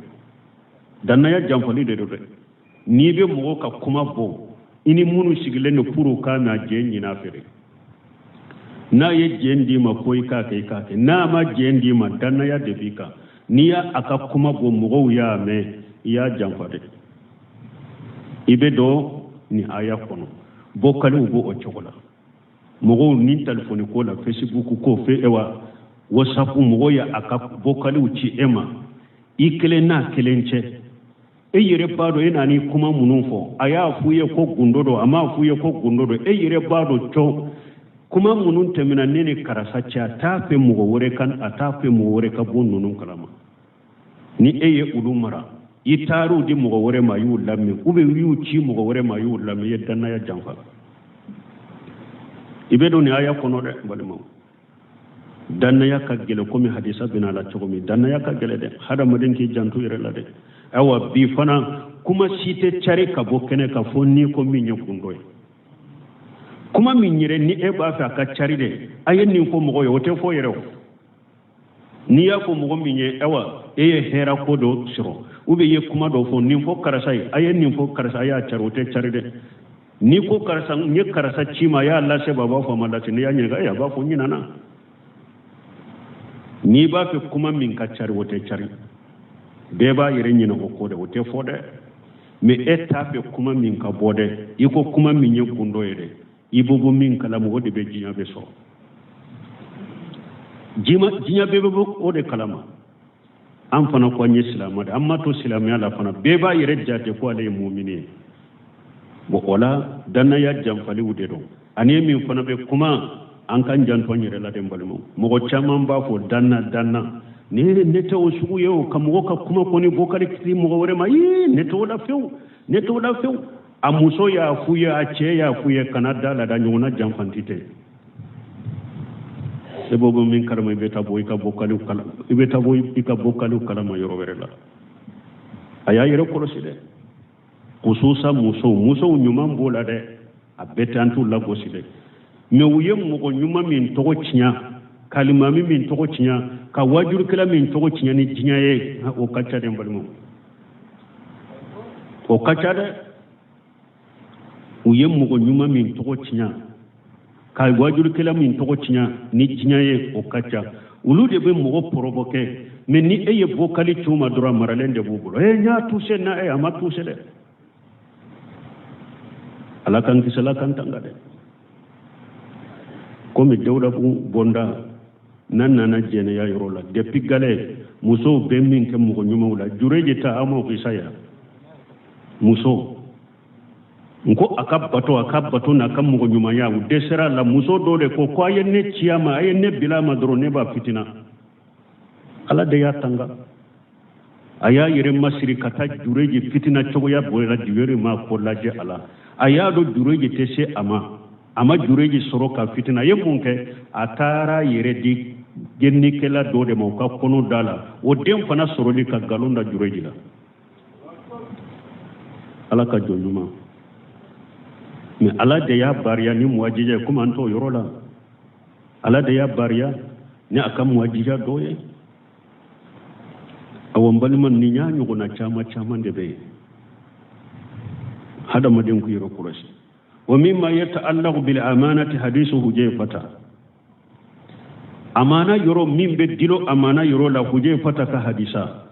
dannaya janfali de don dɛ. N'i bɛ mɔgɔ ka kuma bɔ, i ni minnu sigilen don pour k'a mɛn, a jɛn ɲin'a fɛ dɛ. N'a ye jɛn d'i ma ko i k'a kɛ, i k'a kɛ. N'a ma jɛn d'i ma, dannaya de b'i kan. N'i y'a a ka kuma bɔ, mɔgɔw y'a mɛn, i y'a janfa dɛ. I bɛ don nin aya kɔnɔ. Bɔkaliw b'o o cogo la. Mɔgɔw ni telefɔni ko la, Facebook ko fɛ, ewa WhatsApp, mɔgɔw ye a ka bɔkaliw ci e ma, i kelen n'a kelen cɛ, e yɛrɛ b'a dɔn e nana ni kuma minnu fɔ. A y'a f'u ye ko gundo don, a m'a f'u ye ko gundo don, e yɛrɛ b'a dɔn cɔ kuma minnu tɛmɛna ne ni karisa cɛ, a t'a fɛ mɔgɔ wɛrɛ kan, a t'a fɛ mɔgɔ wɛrɛ ka bɔ ninnu kalama. Ni e ye olu mara, i taar'u di mɔgɔ wɛrɛ ma, a y'u lamɛn, ou bien i y'u ci mɔgɔ wɛrɛ ma, a y'u lamɛn, i ye dannaya janfa. I bɛ don nin aya kɔnɔ dɛ, balimaw. Dannaya ka gɛlɛ komi hadisa bɛna la cogo min, dannaya ka gɛlɛ dɛ. Hadamaden k'i janto yɛrɛ la dɛ. Ayiwa, bi fana kuma si tɛ cari ka bɔ kɛnɛ kan fo n'i ko min ye gundo ye. Kuma min yɛrɛ ni e b'a fɛ a ka cari dɛ, a ye nin fɔ mɔgɔ ye, o tɛ fɔ yɛrɛ o. N'i y'a fɔ mɔgɔ min ye, ayiwa, e ye hɛrɛ ko dɔ sɔrɔ, ou bien i ye kuma dɔ fɔ, nin fɔ karisa ye, a ye nin fɔ karisa, a y'a cari, o tɛ cari dɛ. N'i ko karisa, n ye karisa ci ma, a y'a lase ba, a b'a fɔ a ma lase. N'i y'a ɲininka, a b'a fɔ n ɲinana. N'i b'a fɛ kuma min ka cari, o tɛ cari. Bɛɛ b'a yɛrɛ ɲinɛ o ko dɛ, o tɛ fɔ dɛ. Mais e t'a fɛ kuma min ka bɔ dɛ, i ko kuma min ye gundo ye dɛ, i bɛ bɔ min kalama, o de bɛ diɲɛ bɛɛ sɔrɔ. Diɲɛ bɛɛ bɛ bɔ o de kalama. An fana ko an ye silamɛ de, an ma to silamɛya la fana, bɛɛ b'a yɛrɛ jate ko ale ye mumini ye. Bon, o la dannaya janfaliw de don. Ani min fana bɛ kuma, an k'an janto an yɛrɛ la dɛ, n balimaw. Mɔgɔ caman b'a fɔ danna danna, ne ne tɛ o sugu ye o, ka mɔgɔ ka kuma kɔni vocal ci mɔgɔ wɛrɛ ma, ii, ne t'o la fewu, ne t'o la fewu. A muso y'a f'u ye, a cɛ y'a f'u ye, kana da la da ɲɔgɔnna janfanti tɛ. E b'o bɔ min kalama, i bɛ taa bɔ i ka vocaliw kala, i bɛ taa bɔ i ka vocaliw kalama yɔrɔ wɛrɛ la. A y'a yɛrɛ kɔlɔsi dɛ, khususan musow. Musow ɲuman b'o la dɛ, a bɛɛ tɛ, an t'u lagosi dɛ. Mais u ye mɔgɔ ɲuman min tɔgɔ tiɲɛ, ka alimami min tɔgɔ tiɲɛ, ka wajurukɛla min tɔgɔ tiɲɛ ni diɲɛ ye, o ka ca dɛ, n balimaw, o ka ca dɛ. U ye mɔgɔ ɲuman min tɔgɔ tiɲɛ, ka wajurukɛla min tɔgɔ tiɲɛ ni diɲɛ ye, o ka ca. Olu de bɛ mɔgɔ provoquer. Mais ni e ye vocal ci u ma dɔrɔn, a maralen de b'u bolo. E n y'a touché na, e a ma touché dɛ. Ala k'an kisi, Ala k'an tanga dɛ. Komi Dawudabugu bonda n'an nana jɛnɛya yɔrɔ la, depuis galɛ musow bɛ min kɛ mɔgɔ ɲumanw la, jureji ta, aw ma kisa ya muso n ko a ka bato, a ka bato n'a ka mɔgɔ ɲumanya, u dɛsɛra a la. Muso dɔw de ko ko a ye ne ci a ma, a ye ne bila a ma dɔrɔn, ne b'a fitina. Ala de y'a tanga, a y'a yɛrɛ masiri ka taa jureji fitina cogoya bɔra jureji ma ko lajɛ a la. A y'a dɔn jureji tɛ se a ma, a ma jureji sɔrɔ ka fitina. A ye mun kɛ? A taara yɛrɛ di gɛnnikɛla dɔ de ma, u ka kɔnɔ da la, o den fana sɔrɔli ka nkalon da jureji la. Ala ka jɔn ɲuman, mais Ala de y'a bariya ni muwajija ye, komi an t'o yɔrɔ la. Ala de y'a bariya ni a ka muwajija dɔ ye. Awɔ, n balima, nin y'a ɲɔgɔnna caman caman de bɛ yen. Hadamaden k'u yɛrɛ kɔlɔsi. Wa mimma yata'allaqu bil amanati hadisu Hujayfata. Amana yɔrɔ min bɛ dilo amana yɔrɔ la, Hujayfata ka hadisa.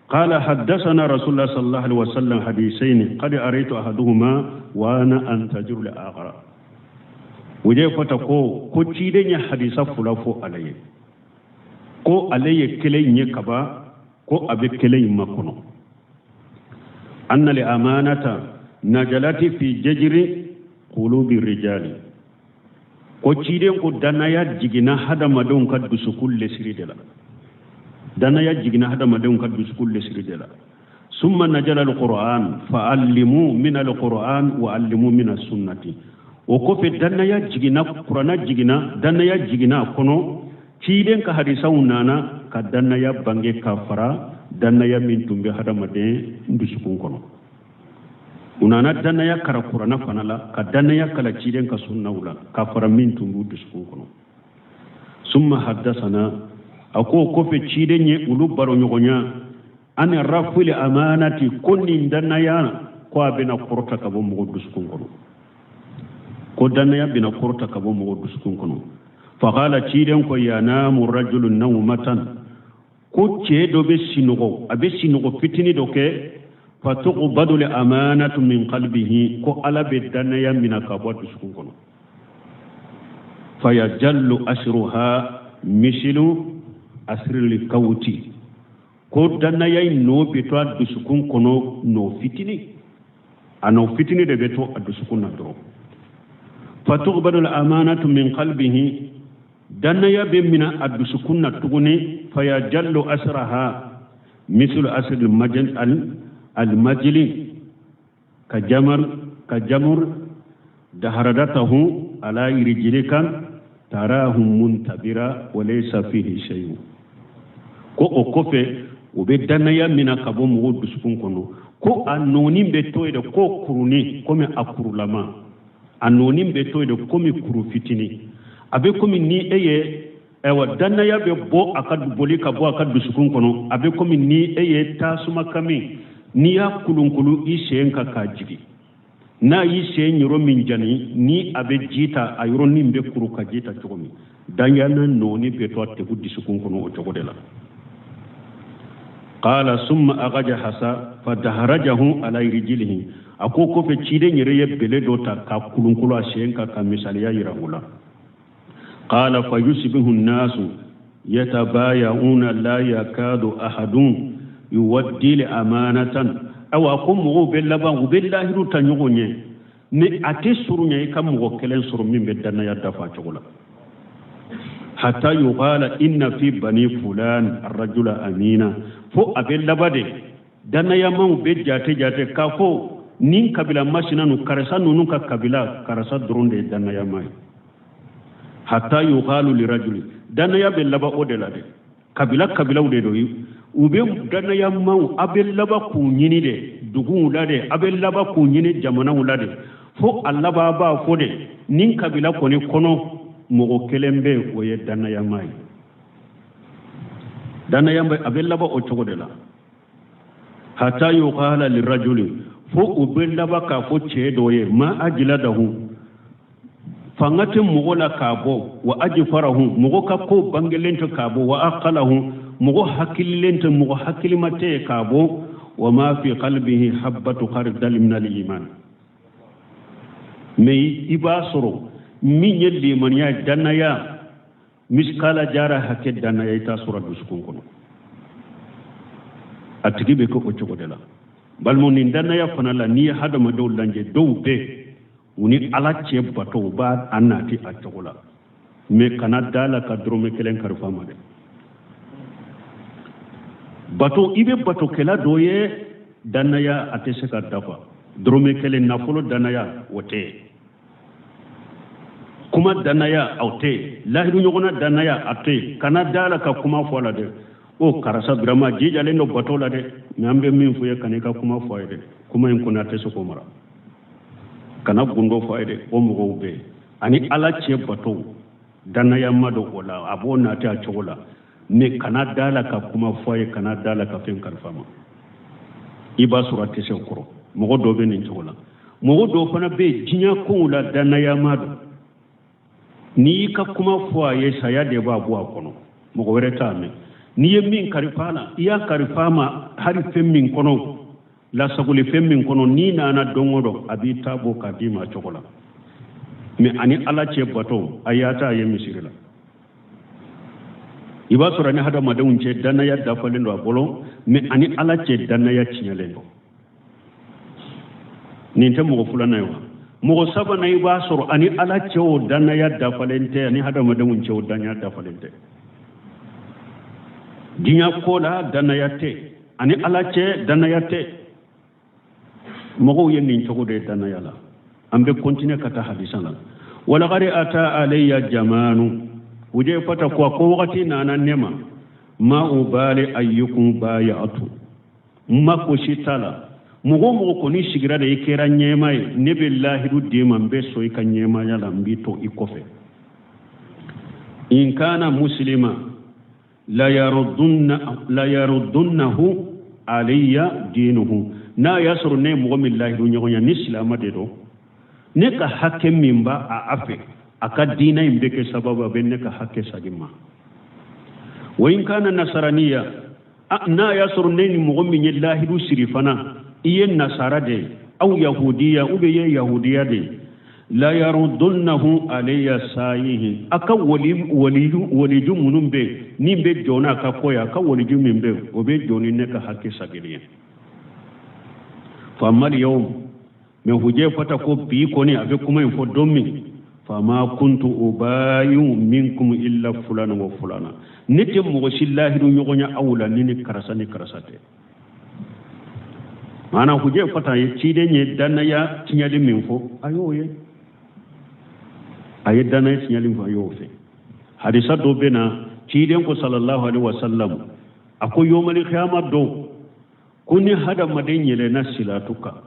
قال حدثنا رسول الله صلى الله عليه وسلم حديثين قد أريت أحدهما وأنا أنتظر الآخر. Hujayfata ko ko ciden ye hadisa fila fɔ ale ye, ko ale ye kelen ye kaba, ko a bɛ kelen in makɔnɔ. Anna li amanata najalati fi jajri qulubi rijali. Ko ciden ko dannaya jiginna hadamadenw ka dusukun lesiri de la. Dannaya jiginna hadamadenw ka dusukun lesiri de la. Summa najala alquran fa'allimu min alquran wa allimu min as-sunnati. O kɔfɛ dannaya jiginna, kuranna jiginna, dannaya jiginna a kɔnɔ. Ciden ka hadisaw nana ka dannaya bange ka fara dannaya min tun bɛ hadamaden dusukun kɔnɔ. U nana dannaya kara kuranna fana la, ka dannaya kala ciden ka sunnaw la ka fara min tun b'u dusukun kɔnɔ. Summa haddasana, a ko kɔfɛ ciden ye olu baro ɲɔgɔnya ani rafili amanati, ko nin dannaya ko a bɛna kɔrɔta ka bɔ mɔgɔ dusukun kɔnɔ, ko dannaya bɛna kɔrɔta ka bɔ mɔgɔ dusukun kɔnɔ. Faqala, ciden ko yanamu rajulu nawmatan, ko cɛ dɔ bɛ sinɔgɔ, a bɛ sinɔgɔ fitini dɔ kɛ, fatuqbadu li amanatu min qalbihi, ko Ala bɛ dannaya mina ka bɔ dusukun kɔnɔ. Fayajallu asruha misilu asrili kawuti, ko dannaya in nɔ bɛ to a dusukun kɔnɔ, nɔ fitini, a nɔ fitini de bɛ to a dusukun na dɔrɔn. Fatuqbadu amanatu min qalbihi, dannaya bɛ mina a dusukun na tuguni. Fayajallu asraha mislu asril majal al majli ka jamar ka jamur daharadatahu ala rijlikan. Tarahum muntabira wa laysa fihi shay'un. Ko o kɔfɛ u bɛ dannaya mina ka bɔ mɔgɔw dusukun kɔnɔ, ko a nɔɔni bɛ to yen de, ko kurunin komi a kurulama, a nɔɔni bɛ to yen de komi kuru fitinin. A bɛ komi ni e ye, ayiwa, dannaya bɛ bɔ a ka boli ka bɔ a ka dusukun kɔnɔ, a bɛ komi ni e ye tasuma kami, n'i y'a kulunkulu i sen kan k'a jigin, n'a y'i sen yɔrɔ min jani, ni a bɛ ji ta, a yɔrɔnin bɛ kuru ka ji ta cogo min, dannaya nɔɔni bɛ to a tigi dusukun kɔnɔ o cogo de la. Qala summa agaja hasa fadaharajahu ala rijilihi. A ko kɔfɛ ciden yɛrɛ ye bele dɔ ta ka kulunkulu a sen kan ka misaliya yira o la. Qala fa yusbihu nnasu yatabaya'una la yakadu ahadun yuwaddi li amanatan. Awa, ko mɔgɔw bɛ laban u bɛ lahiru ta ɲɔgɔn ye, ni a tɛ surunya i ka mɔgɔ kelen sɔrɔ min bɛ dannaya dafa cogo la. Hatta yuqala inna fi bani fulan arrajula amina. Fo a bɛ laban de dannayamaw bɛ jate jate k'a fɔ nin kabila masina nu, karisa ninnu ka kabila, karisa dɔrɔn de ye dannayama ye. Hatta yuqalu lirajuli, dannaya bɛ laban o de la dɛ. Kabila kabilaw de don, u bɛ dannayamaw, a bɛ laban k'u ɲini de duguw la dɛ, a bɛ laban k'u ɲini jamanaw la dɛ, fo a laban b'a fɔ de nin kabila kɔni kɔnɔ mɔgɔ kelen bɛ yen, o ye dannayama ye. Dannayama a bɛ laban o cogo de la. Hatta yuqala lirajuli, fo u bɛ laban k'a fɔ cɛ dɔ ye, ma ajladahu, fanga tɛ mɔgɔ la k'a bɔ, wa ajfarahu, mɔgɔ ka ko bangelen tɛ k'a bɔ, wa aqalahu, mɔgɔ hakililen tɛ, mɔgɔ hakilima tɛ k'a bɔ, wa ma fi qalbihi habbatu khardal min al iman. Mais i b'a sɔrɔ min ye limaniya, dannaya miskala jara hakɛ dannaya, i t'a sɔrɔ dusukun kɔnɔ. A tigi bɛ kɛ o cogo de la. Balimaw, nin dannaya fana la, n'i ye hadamadenw lajɛ, dɔw bɛ u ni Ala cɛ bato, u b'a a nati a cogo la, mais kana da la ka dɔrɔmɛ kelen kalifa ma dɛ. Bato, i bɛ batokɛla dɔ ye, dannaya a tɛ se ka dafa dɔrɔmɛ kelen. Nafolo dannaya o tɛ, kuma dannaya o tɛ, lahidu ɲɔgɔnna dannaya a tɛ. Kana da la ka kuma fɔ a la dɛ. O karisa vraiment jijalen don bato la dɛ, mais an bɛ min fɔ ye, kana i ka kuma fɔ a ye dɛ. Kuma in kɔni a tɛ se k'o mara. Kana gundo fɔ a ye dɛ. O mɔgɔw bɛ yen, ani Ala cɛ bato dannaya ma don o la, a b'o nati a cogo la, mais kana da la ka kuma fɔ a ye, kana da la ka fɛn kalifa ma. I b'a sɔrɔ a tɛ se o kɔrɔ. Mɔgɔ dɔw bɛ nin cogo la. Mɔgɔ dɔw fana bɛ yen, diɲɛ kow la dannaya ma don. N'i y'i ka kuma fɔ a ye, saya de b'a bɔ a kɔnɔ, mɔgɔ wɛrɛ t'a mɛn. N'i ye min kalifa a la, i y'a kalifa a ma hali fɛn min kɔnɔ, lasagoli fɛn min kɔnɔ, n'i nana don o don, a b'i ta bɔ k'a d'i ma cogo la. Mais ani Ala cɛ bato, a y'a ta ye misiri la. I b'a sɔrɔ ni hadamadenw cɛ dannaya dafalen don a bolo, mais ani Ala cɛ dannaya tiɲɛlen don. Nin tɛ mɔgɔ filanan ye wa? Mɔgɔ sabanan, i b'a sɔrɔ ani Ala cɛ o dannaya dafalen tɛ, ani hadamadenw cɛ o dannaya dafalen tɛ. Diɲɛ ko la dannaya tɛ, ani Ala cɛ dannaya tɛ. Mɔgɔw ye nin cogo de ye dannaya la. An bɛ continuer ka taa hadisa la. Walakari ata alayya jamanu Hujayfata ko, a ko wagati nana ne ma, ma ubali ayyukum bay'atu, n ma ko si t'a la, mɔgɔ o mɔgɔ kɔni sigira de i kɛra ɲɛmaa ye, ne bɛ lahidu d'e ma, n bɛ sɔn i ka ɲɛmaaya la, n b'i to i kɔfɛ. In kana muslima la yaruddunnahu alayya dinuhu. N'a y'a sɔrɔ ne ye mɔgɔ min lahidu ɲɔgɔnya, ni silama de don, ne ka hakɛ min b'a a fɛ, a ka diinɛ in bɛ kɛ sababu a bɛ ne ka hakɛ sagin ma. Wa in kana nasaraniya, n'a y'a sɔrɔ ne ni mɔgɔ min ye lahidu siri fana, i ye nasara de ye, aw yahudiya, ou bien i ye yahudiya de ye, la yaruddunnahu alayya sayihi. A ka waliju minnu bɛ yen ni bɛ jɔ n'a ka ko ye, a ka waliju min bɛ yen, o bɛ jɔ ni ne ka hakɛ sagili ye. Famal yawm, mais Hujayfata ko bi kɔni a bɛ kuma in fɔ don min, fama kuntu ubayu minkum illa fulana wa fulana, ne tɛ mɔgɔ si lahidu ɲɔgɔnya aw la ni ni karisa ni karisa tɛ. Maana Hujayfata ye ciden ye dannaya tiɲɛli min fɔ, a y'o ye. A ye dannaya tiɲɛli min fɔ, a y'o fɛ. Hadisa dɔ bɛ na, ciden ko sallallahu alaihi wasallam, a ko yomali kiyama don, ko ni hadamaden yɛlɛnna silatu kan,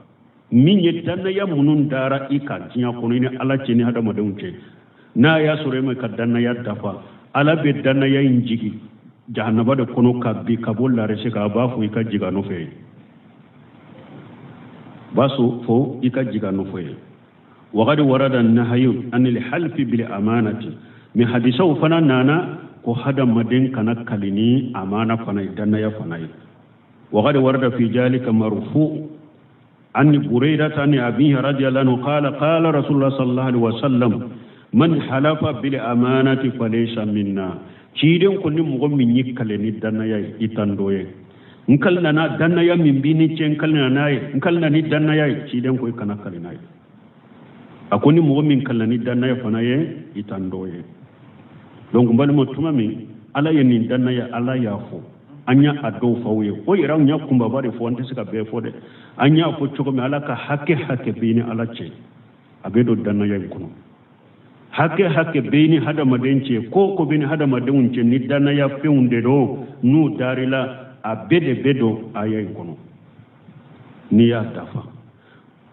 min ye dannaya minnu dara i kan diɲɛ kɔnɔ, i ni Ala cɛ ni hadamadenw cɛ, n'a y'a sɔrɔ e ma ka dannaya dafa, Ala bɛ dannaya in jigi jahanaba de kɔnɔ ka bin ka bɔ larisi kan. A b'a fɔ i ka jigin a nɔfɛ yen, b'a fɔ i ka jigin a nɔfɛ yen. Waqad warada nahayu anil halfi bil amanati, mais hadisaw fana nana ko hadamaden kana kali ni amana fana ye, dannaya fana ye. Waqad warada fi jalika marfu an Buraidata an abihi radiyallahu anhu qala qala rasulullah sallallahu alaihi wasallam man halafa bil amanati falaysa minna. Ciden ko ni mɔgɔ min y'i kale ni dannaya ye, i t'an dɔ ye. N kalina na dannaya min b'i ni cɛ, n kalina n'a ye, n kalina ni dannaya ye. Ciden ko i kana kali n'a ye. A ko ni mɔgɔ min kalina ni dannaya fana ye, i t'an dɔ ye. Donc n balima, tuma min Ala ye nin dannaya, Ala y'a fɔ, an y'a a dɔw fɔ aw ye. O yɛrɛ, an y'a kunbaba de fɔ, an tɛ se ka bɛɛ fɔ dɛ. An y'a fɔ cogo min, Ala ka hakɛ hakɛ b'i ni Ala cɛ, a bɛ don dannaya in kɔnɔ. Hakɛ hakɛ bɛ ni hadamaden cɛ, ko ko bɛ ni hadamadenw cɛ, ni dannaya fɛnw de don, n'u darila, a bɛɛ de bɛ don aya in kɔnɔ n'i y'a dafa.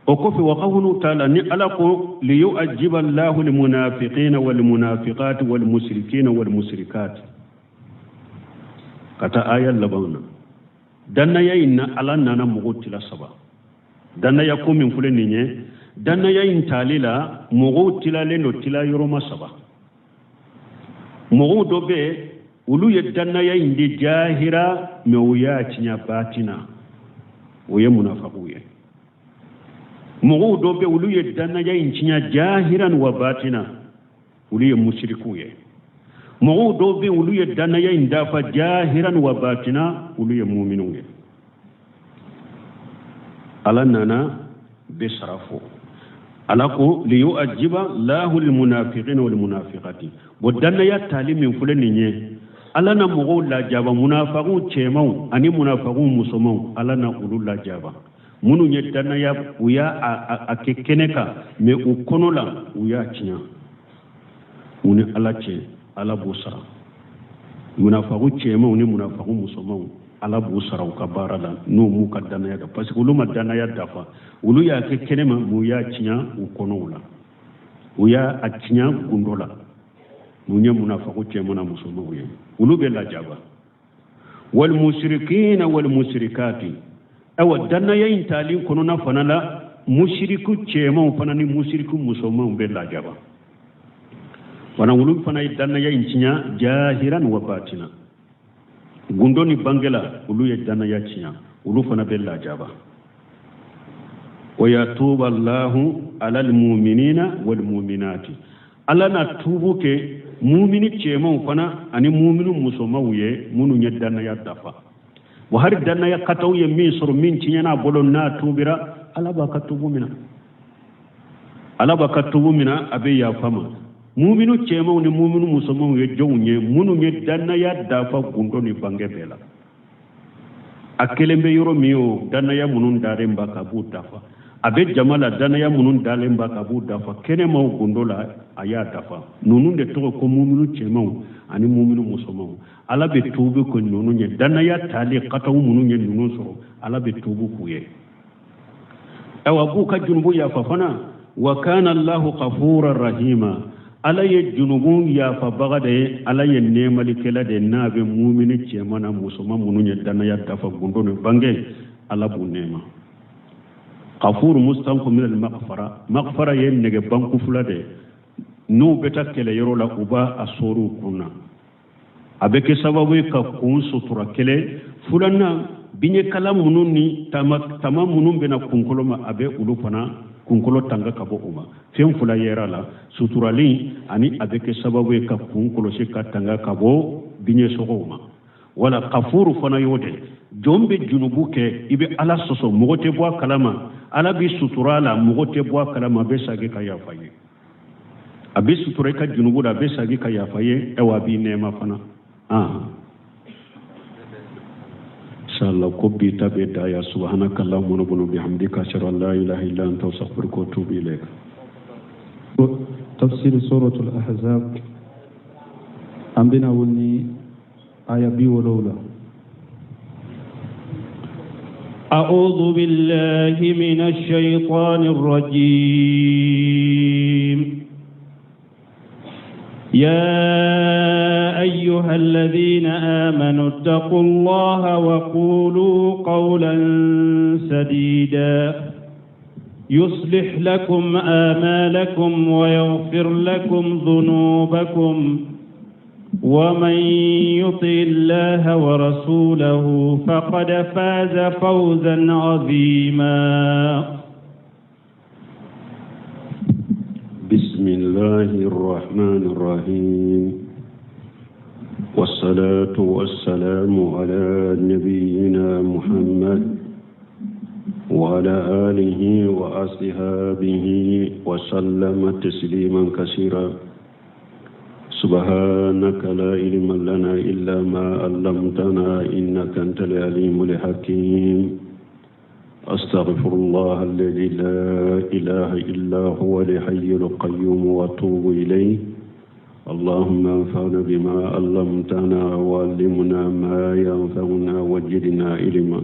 O kɔfɛ, wa qawluhu taala, ni Ala ko liyu'ajjiba Allahu almunafiqina walmunafiqati walmushrikina walmushrikati, ka taa aya laban na. Dannaya in na, Ala nana mɔgɔw tila saba. Dannaya ko min filɛ nin ye, dannaya in tali la, mɔgɔw tilalen don tila yɔrɔma saba. Mɔgɔw dɔ bɛ yen, olu ye dannaya in di jahira, mais u y'a tiɲɛ batina, o ye munafakuw ye. Mɔgɔw dɔ bɛ, olu ye dannaya in tiɲɛ jahiran wa batina, olu ye musirikuw ye. Mɔgɔw dɔw bɛ, olu ye dannaya in dafa jahiran wa batina, olu ye muminuw ye. Ala nana bɛɛ sara fɔ. Ala ko liyu'ajjiba lahu lmunafiqina walmunafiqati. Bon, dannaya tali min filɛ nin ye, Ala na mɔgɔw lajaba, munafakuw cɛmanw ani munafakuw musomanw, Ala na olu lajaba. Minnu ye dannaya, u y'a a kɛ kɛnɛ kan, mais u kɔnɔ la, u y'a tiɲɛ u ni Ala cɛ, Ala b'u sara. Munafaku cɛmanw ni munafaku musomanw, Ala b'u sara u ka baara la n'u m'u ka dannaya da, parce que olu ma dannaya dafa. Olu y'a kɛ kɛnɛma, mais u y'a tiɲɛ u kɔnɔw la, u y'a a tiɲɛ gundo la. Mun ye munafaku cɛman na musomanw ye, olu bɛ lajaba. Walmusirikina walmusirikati, ayiwa, dannaya in tali kɔnɔna fana la, musiriku cɛmanw fana ni musiriku musomanw bɛ lajaba fana. Olu fana ye dannaya in tiɲɛ jahiran wa batina, gundo ni bange la, olu ye dannaya tiɲɛ, olu fana bɛ lajaba. Wa yatuba Allahu ala almuminina walmuminati, Ala na tuubu kɛ mumini cɛmanw fana ani mumini musomanw ye, minnu ye dannaya dafa. Wa hari dannaya kataw ye min sɔrɔ, min tiɲɛna a bolo, n'a tuubira, Ala b'a ka tuubu mina, Ala b'a ka tuubu mina, a bɛ yafa ma. Muminu cɛmanw ni muminu musomanw ye jɔnw ye? Minnu ye dannaya dafa gundo ni bange bɛɛ la. A kelen bɛ yɔrɔ min o, dannaya minnu dalen b'a kan, a b'u dafa. A bɛ jama la, dannaya minnu dalen b'a kan, a b'u dafa. Kɛnɛma o, gundo la, a y'a dafa. Ninnu de tɔgɔ ko muminu cɛmanw ani muminu musomanw. Ala bɛ tuubi ko ninnu ye. Dannaya tali kataw minnu ye ninnu sɔrɔ, Ala bɛ tuubi k'u ye. Ayiwa, b'u ka junubu yafa fana. Wa kana Allahu ghafura rahima, Ala ye junubu yafabaga de ye, Ala ye nɛɛmalikɛla de ye. N'a bɛ mumini cɛman na musoman minnu ye dannaya dafa gundo ni bange, Ala b'u nɛɛma. Ghafur mustanqu min al maghfara. Maghfara ye nɛgɛ banku fila de ye, n'u bɛ taa kɛlɛyɔrɔ la, u b'a a sɔɔri u kun na, a bɛ kɛ sababu ye ka kun sutura kelen. Filanan, biɲɛkala minnu ni tama tama minnu bɛna kunkolo ma, a bɛ olu fana kunkolo tanga ka bɔ o ma. Fɛn fila yɛrɛ la, suturali ani a bɛ kɛ sababu ye ka kun kɔlɔsi ka tanga ka bɔ biɲɛ sɔgɔw ma. Wala kafuru fana y'o de. Jɔn bɛ junubu kɛ, i bɛ Ala sɔsɔ, mɔgɔ tɛ bɔ a kalama, Ala bɛ sutura la, mɔgɔ tɛ bɔ a kalama, a bɛ sagi ka yafa ye. A bɛ sutura i ka junubu la, a bɛ sagi ka yafa ye. Ayiwa, a b'i nɛɛma fana. Inshallah, ko bi ta bɛ da ya. Subhanaka allahumma rabbana bihamdika, ashhadu an la ilaha illa anta, astaghfiruka wa atubu ilayk. تفسير سورة الأحزاب. An bɛna wuli ni aya 70. أعوذ بالله من الشيطان الرجيم. يا أيها الذين آمنوا اتقوا الله وقولوا قولا سديدا يصلح لكم آمالكم ويغفر لكم ذنوبكم ومن يطع الله ورسوله فقد فاز فوزا عظيما. بسم الله الرحمن الرحيم، والصلاة والسلام على نبينا محمد وعلى آله وأصحابه وسلم تسليما كثيرا. سبحانك لا علم لنا إلا ما علمتنا إنك أنت العليم الحكيم. أستغفر الله الذي لا إله إلا هو الحي القيوم وأتوب إليه. اللهم انفعنا بما علمتنا وعلمنا ما ينفعنا وزدنا علما.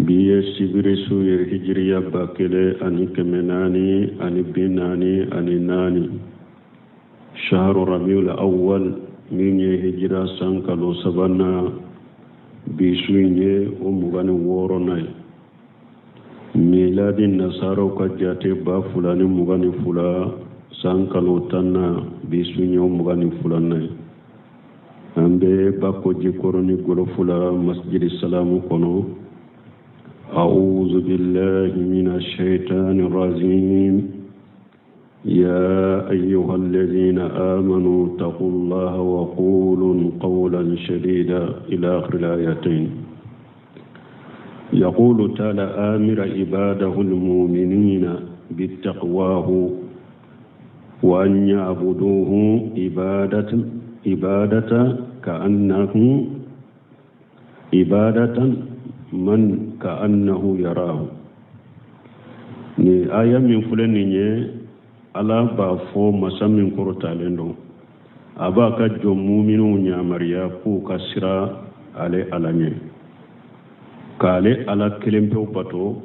Bi ye sibiri su ye, hijiriya 1444, shahru rabiul awwal, min ye hijira san kalo sabanan, bi su in ye o 26nan ye. Miladi nasaraw ka jate 2022 san kalo 10nan, bi su in ye o 22nan ye. An bɛ Bako Jikɔrɔni Gɔlɔfu la, Masjidi Salamu kɔnɔ. أعوذ بالله من الشيطان الرجيم. يا أيها الذين آمنوا اتقوا الله وقولوا قولا سديدا، إلى آخر الآيتين. يقول تعالى آمر عباده المؤمنين بتقواه وأن يعبدوه عبادة كأنه عبادة من كأنه يراه. Ni aya min filɛ nin ye, Ala b'a fɔ, masa min kɔrɔtalen don, a b'a ka jɔn muminw yamaruya k'u ka siran ale Ala ɲɛ, k'ale Ala kelen pewu bato,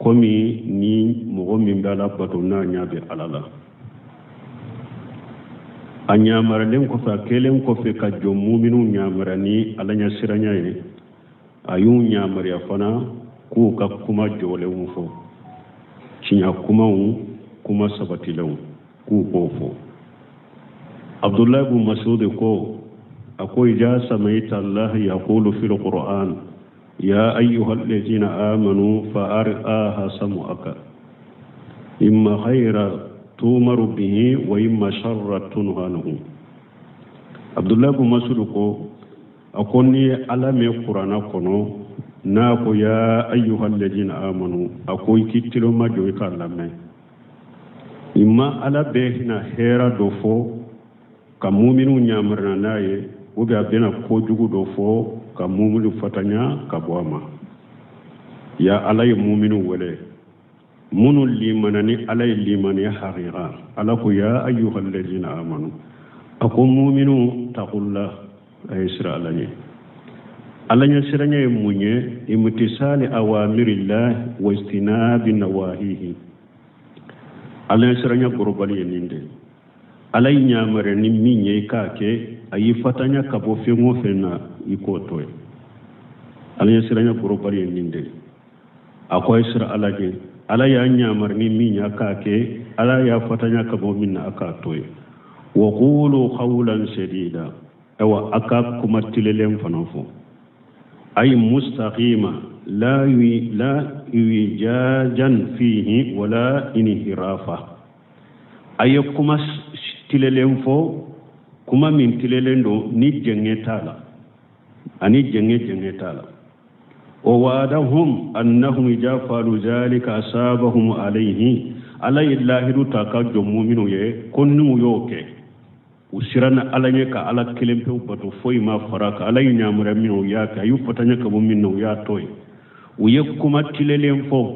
komi ni mɔgɔ min bɛ Ala bato n'a ɲɛ bɛ Ala la. A yamaralen kɔfɛ, a kɛlen kɔfɛ ka jɔn muminw yamaruya ni Ala ɲɛsiranya ye, a y'u yamaruya fana k'u ka kuma jɔlenw fɔ, tiɲɛ kumaw, kuma sabatilenw, k'u k'o fɔ. Abdullahi bin Masud ko, a ko: إذا سمعت الله يقول في القرآن يا أيها الذين آمنوا فأرآها سمعك إما خير تؤمر به وإما شر تنهى عنه. Abdullahi bin Masud ko, a ko n'i ye Ala mɛn kuranna kɔnɔ n'a ko يا أيها الذين آمنوا, a ko i k'i tulo majɔ, i k'a lamɛn. Imma Ala bɛ na hɛra dɔ fɔ ka muminu yamaruya n'a ye, ou bien a bɛna kojugu dɔ fɔ ka muminu fatanya ka bɔ a ma. Ya Ala ye muminu wele, minnu limana ni Ala ye limaniya hakika. Ala ko: يا أيها الذين آمنوا, a ko muminu, اتقوا الله, a ye siran Ala ɲɛ. Ala ɲɛ siranya ye mun ye? امتثال أوامر الله واجتناب نواهيه. Ala ɲɛ siranya gorobali ye nin de: Ala y'i yamaruya ni min ye, i k'a kɛ. A y'i fatanya ka bɔ fɛn o fɛn na, i k'o to ye. Ala ɲɛ siranya gorobali ye nin de. A ko a ye siran Ala ɲɛ. Ala y'a yamaruya ni min ye, a k'a kɛ. Ala y'a fatanya ka bɔ min na, a k'a to ye. وقولوا قولا سديدا, ayiwa, a ka kuma tilelen fana fɔ, أي مستقيما لا اعوجاجا فيه ولا انحرافا. A ye kuma tilelen fɔ, kuma min tilelen don ni jɛngɛ t'a la, ani jɛngɛ jɛngɛ t'a la. ووعدهم أنهم إذا فعلوا ذلك أثابهم عليه. Ala ye lahidu ta ka jɔn muminu ye ko n'u y'o kɛ, u siranna Ala ɲɛ ka Ala kelen pewu bato, foyi ma fara kan, Ala ye yamaruya min u y'a kɛ, a y'u fatanya ka bɔ min na, u y'a to yen, u ye kuma tilelen fɔ,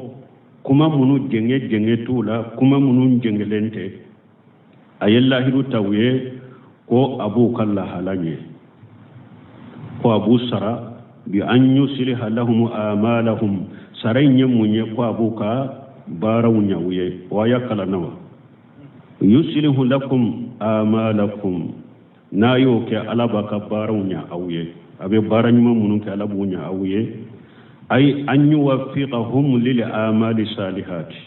kuma minnu jɛngɛ jɛngɛ t'u la, kuma minnu jɛngɛlen tɛ, a ye lahidu ta u ye. Ko a b'u ka lahala ɲɛ, ko a b'u sara bi an yusliha lahum amalahum. Sara in ye mun ye? Ko a b'u ka baaraw ɲɛ u ye. O aya kalanna wa? Yuslihu lakum amalakum, n'a y'o kɛ, Ala b'a ka baaraw ɲɛ aw ye. A bɛ baara ɲuman minnu kɛ, Ala b'u ɲɛ aw ye. Ay an yuwaffiqahum lil amali salihati,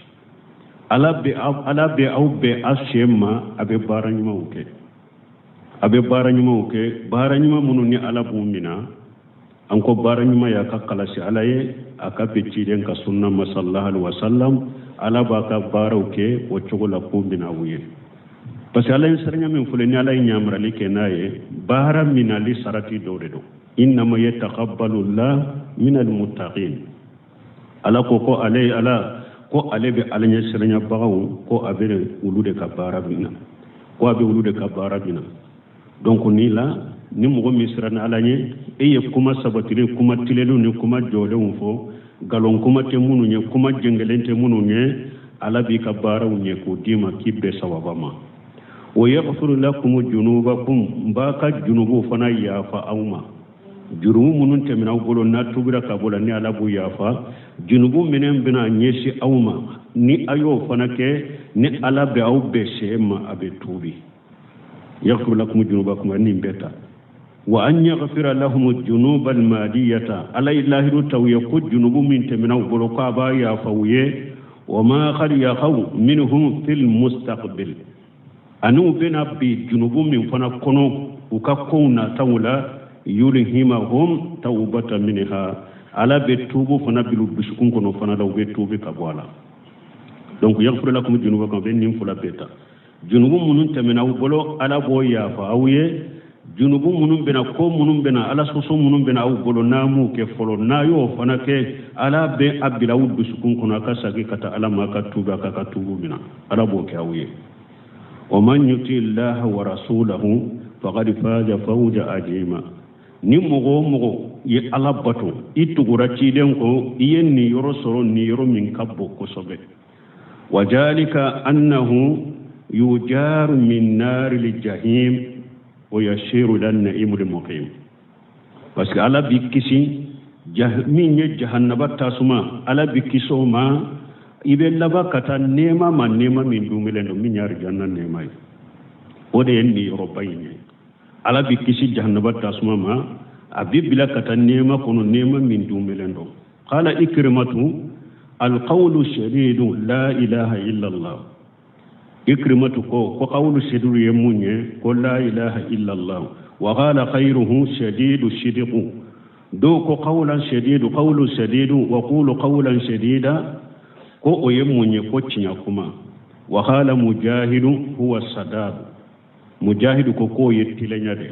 Ala bɛ aw bɛn a sen ma, a bɛ baara ɲumanw kɛ, a bɛ baara ɲumanw kɛ, baara ɲuman minnu ni Ala b'u mina. An ko baara ɲuman y'a ka kalasi Ala ye, a ka bɛn ciden ka sunna ma, sallallahu alaihi wasallam. Ala b'a ka baaraw kɛ o cogo la k'u mina u ye, parce que Ala ye siranya min filɛ ni Ala ye ɲamarali kɛ n'a ye, baara minali sarati dɔw de don. Innama yataqabbalu llah min almuttaqin. Ala ko ko ale Ala ko ale bɛ Ala ɲɛ siranyabagaw, ko a bɛ olu de ka baara mina, ko a bɛ olu de ka baara mina. Donc ni la ni mɔgɔ min siranna Ala ɲɛ, e ye kuma sabatilen, kuma tilenlenw ni kuma jɔlenw fɔ, nkalon kuma tɛ minnu ye, kuma jɛngɛlen tɛ minnu ye, Ala b'i ka baaraw ɲɛ k'o d'i ma k'i bɛɛ sawaba ma. Wa yaghfiru lakum junubakum, n b'a ka junubuw fana yafa aw ma. Jurumu minnu tɛmɛna aw bolo n'a tubira ka bɔ la, ni Ala b'u yafa. Junubu minnu bɛna ɲɛsin aw ma, ni a y'o fana kɛ, ni Ala bɛ aw bɛɛ sɛ ma, a bɛ tuubi. Yaghfiru lakum junubakum, nin bɛɛ ta. Wa an yaghfira lahum junuba almadiyata, Ala ye lahidu taw ye ko junubu min tɛmɛna u bolo, ko a b'a yafa u ye. Wa ma qad yaqaw minhum fil mustaqbil, ani u bɛna bi junubu min fana kɔnɔ u ka kow nataw la, yulhimahum tawbata minha, Ala bɛ tuubu fana bila u dusukun kɔnɔ fana la, u bɛ tuubi ka bɔ a la. Donc yaghfiru lakum junubakum bɛ nin fila bɛɛ ta. Junubu minnu tɛmɛna aw bolo, Ala b'o yafa aw ye. Junubu minnu bɛna, ko minnu bɛna, Ala sɔsɔ minnu bɛna aw bolo, n'a m'u kɛ fɔlɔ, n'a y'o fana kɛ, Ala bɛ a bila aw dusukun kɔnɔ, a ka segin ka taa Ala ma, a ka tuubi, a ka tuubu minɛ. Ala b'o kɛ aw ye. Wa man yuti llaha wa rasulahu faqad faza fawza azima. Ni mɔgɔ o mɔgɔ ye Ala bato, i tugura ciden kɔ, i ye nin yɔrɔ sɔrɔ, nin yɔrɔ min ka bon kosɛbɛ. Wa jalika annahu yujaru min nari ljahim wa yashiru ila naimu lmuqim, parce que Ala b'i kisi min ye jahannaba tasuma, Ala b'i kisi o ma, i bɛ laban ka taa nɛɛma ma, nɛɛma min dunbelen don, min ye arijanna nɛɛma ye. O de ye niyɔrɔba in ye. Ala b'i kisi jahannaba tasuma ma, a b'i bila ka taa nɛɛma kɔnɔ, nɛɛma min dunbelen don. Qala Ikrimatu: alqawlu shadidu la ilaha illa Allah. Ikrimatu ko qawlu shadidu ye mun ye? Ko la ilaha illa Allah. Wa qala khayruhu shadidu shidiqu. Dɔw ko qawlan shadidu, qawlu shadidu, wa qulu qawlan shadida, ko o ye mun ye? Ko tiɲɛ kuma. Wa qala Mujahidu: huwa sadad. Mujahidu ko k'o ye tilenya de.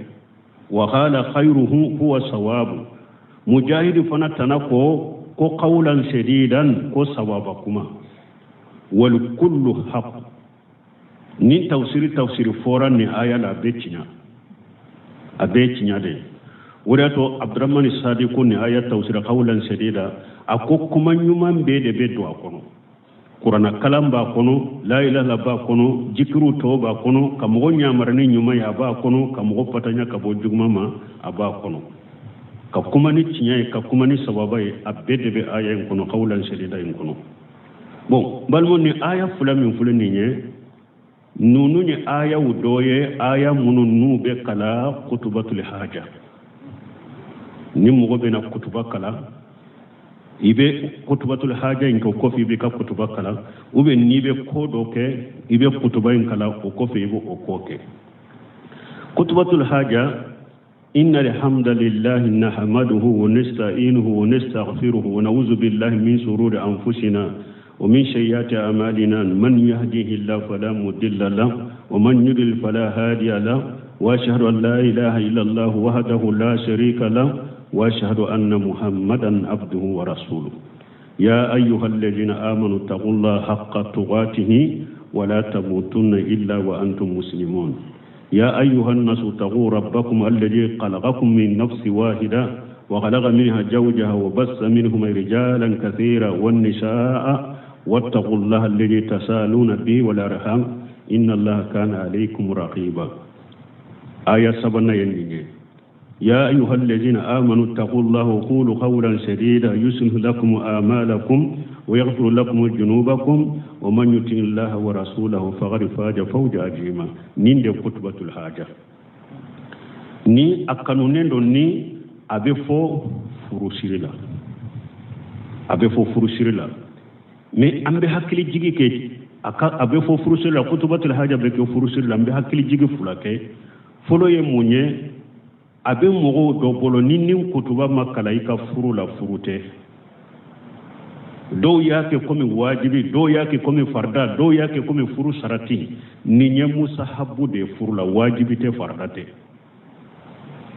Wa qala khayruhu huwa sawabu. Mujahidu fana tana ko qawlan shadidan, ko sawaba kuma. Wal kullu haqq. Ni tafsiri fɔra nin aya la, a bɛ tiɲɛ, a bɛ tiɲɛ de. O de y'a to Abdurahmani Sadi ko nin aya tafsira qawlan shadida, a ko kuma ɲuman bɛɛ de bɛ don a kɔnɔ. Kuranna kalan b'a kɔnɔ, la ilaha b'a kɔnɔ, jikiru tɔw b'a kɔnɔ, ka mɔgɔ ɲamara ni ɲuman ye, a b'a kɔnɔ, ka mɔgɔ fatanya ka bɔ juguman ma, a b'a kɔnɔ, ka kuma ni tiɲɛ ye, ka kuma ni sababa ye, a bɛɛ de bɛ aya in kɔnɔ, qawlan shadida in kɔnɔ. Bon, balimaw, ni aya fila min filɛ nin ye, ninnu ye ayaw dɔ ye, aya minnu n'u bɛ kala kutubatul haja. Ni mɔgɔ bɛna kutuba kalan, i bɛ kutubatul haja in kɛ, o kɔfɛ i b'i ka kutuba kalan, ou bien n'i bɛ ko dɔ kɛ, i bɛ kutuba in kalan, o kɔfɛ i bɛ o ko kɛ. Kutubatul haja: إن الحمد لله نحمده ونستعينه ونستغفره ونعوذ بالله من شرور أنفسنا ومن سيئات أعمالنا، من يهده الله فلا مضل له ومن يضلل فلا هادي له، وأشهد أن لا إله إلا الله وحده لا شريك له، وأشهد أن محمدا عبده ورسوله. يا أيها الذين آمنوا اتقوا الله حق تقاته ولا تموتن إلا وأنتم مسلمون. يا أيها الناس اتقوا ربكم الذي خلقكم من نفس واحدة وخلق منها زوجها وبث منهما رجالا كثيرا والنساء، واتقوا الله الذي تسالون به والأرحام، إن الله كان عليكم رقيبا. Aya sabanan ye nin ye: يا أيها الذين آمنوا اتقوا الله وقولوا قولا سديدا يصلح لكم أعمالكم ويغفر لكم ذنوبكم ومن يطع الله ورسوله فقد فاز فوزا عظيما. Nin de kutubatul haja ni a kanunen don, ni a bɛ fɔ furusiri la, a bɛ fɔ furusiri la. Mais an bɛ hakili jigi kɛ a ka, a bɛ fɔ furusiri la, kutubatul haja bɛ kɛ furusiri la. An bɛ hakili jigi fila kɛ. Fɔlɔ ye mun ye? A bɛ mɔgɔw dɔ bolo, ni nin kutuba ma kalan i ka furu la, furu tɛ. Dɔw y'a kɛ komi wajibi, dɔw y'a kɛ komi farida, dɔw y'a kɛ komi furu sarati. Nin ye musahabu de ye furu la, wajibi tɛ, farida tɛ.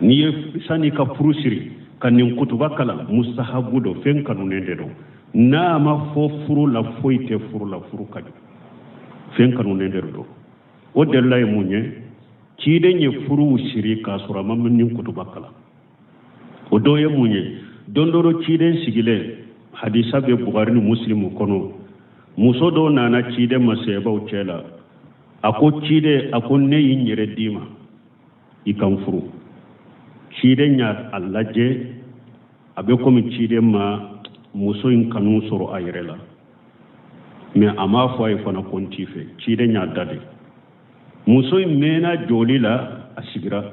N'i ye sani ka furu siri ka nin kutuba kalan, musahabu don, fɛn kanunen de don. N'a ma fɔ furu la, foyi tɛ furu la, furu ka di, fɛn kanunen de don. O delila ye mun ye? Ciden ye furuw siri k'a sɔrɔ a ma nin kutuba kalan. O dɔ ye mun ye? Don dɔ rɔ, ciden sigilen, hadisa bɛ Bugari ni Musilimu kɔnɔ, muso dɔw nana ciden ma sahabaw cɛ la. A ko: "Ciden," a ko, "ne y'i yɛrɛ d'i ma, i ka n furu." Ciden y'a a lajɛ, a bɛ komi ciden ma muso in kanu sɔrɔ a yɛrɛ la, mais a m'a fɔ a ye fana ko n t'i fɛ. Ciden y'a da de. Muso in mɛnna jɔli la, a sigira.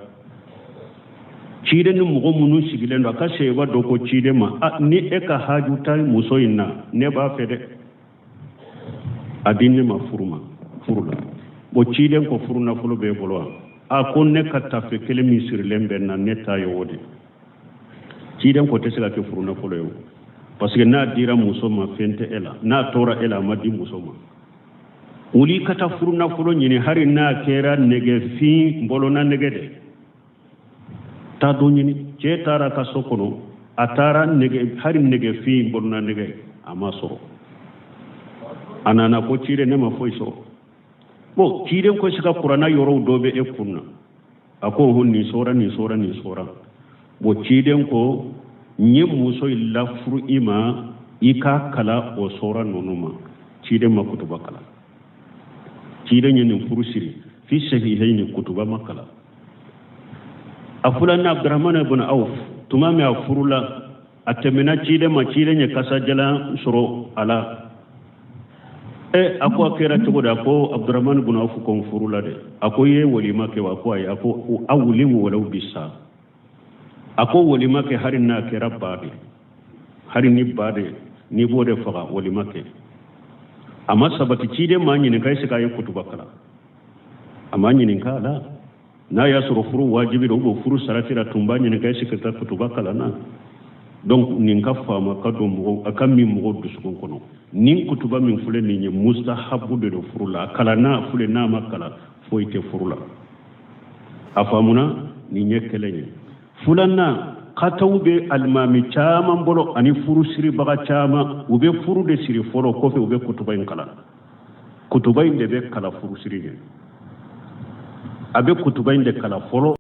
Ciden ni mɔgɔ minnu sigilen don, a ka sahaba dɔ ko ciden ma: "A ni e ka haju ta muso in na, ne b'a fɛ dɛ, a di ne ma furu ma furu la." Bon, ciden ko: "Furu nafolo b'e bolo wa?" A ko: "Ne ka tafe kelen min sirilen bɛ n na, ne ta ye o de." Ciden ko: "Tɛ se ka kɛ furu nafolo ye o, parce que n'a dira muso ma, fɛn tɛ e la, n'a tora e la, a ma di muso ma. Wuli ka taa furu nafolo ɲini, hali n'a kɛra nɛgɛfin bolona nɛgɛ de, taa dɔ ɲini." Cɛ taara ka so kɔnɔ, a taara nɛgɛ, hali nɛgɛfin bolona nɛgɛ, a ma sɔrɔ. A nana ko: "Ciden, ne ma foyi sɔrɔ." Bon, ciden ko: "Se ka kuranna yɔrɔw dɔ bɛ e kun na?" A ko: "Hon, nin sɔra, nin sɔra, nin sɔra." Bon, ciden ko: "N ye muso in lafuru i ma, i k'a kala o sɔra ninnu ma." Ciden ma kutuba kalan. Ciden ye nin furu siri fi sahihayni, kutuba ma kalan. A filanan, Abdurahman ibn Awf, tuma min a furula, a tɛmɛna ciden ma, ciden ye kasajalan sɔrɔ a la. E, a ko: "A kɛra cogo di?" A ko: "Abdurahman ibn Awf ko n furula dɛ." A ko: "I ye walima kɛ wa?" A ko: "Ayi." A ko: "Awlim walaw bisa." A ko: "Walima kɛ, hali n'a kɛra ba de, hali ni ba de n'i b'o de faga, walima kɛ." A ma sabati, ciden m'a ɲininka est ce que a ye kutuba kalan. A ma ɲininka a la. N'a y'a sɔrɔ furu wajibi don ou furu sarati la, tun b'a ɲininka est ce que taa kutuba kalan na. Donc nin ka faama ka don mɔgɔ, a ka min mɔgɔ dusukun kɔnɔ, nin kutuba min filɛ nin ye, mustahabu de don furu la. A kalan n'a filɛ, n'a ma kalan, foyi tɛ furu la. A faamuna? Nin ye kelen ye. Filanan, kataw bɛ alimami caman bolo ani furu siribaga caman. U bɛ furu de siri fɔlɔ, kɔfɛ u bɛ kutuba in kalan. Kutuba in de bɛ kalan furu siri ɲɛ. A bɛ kutuba in de kalan fɔlɔ.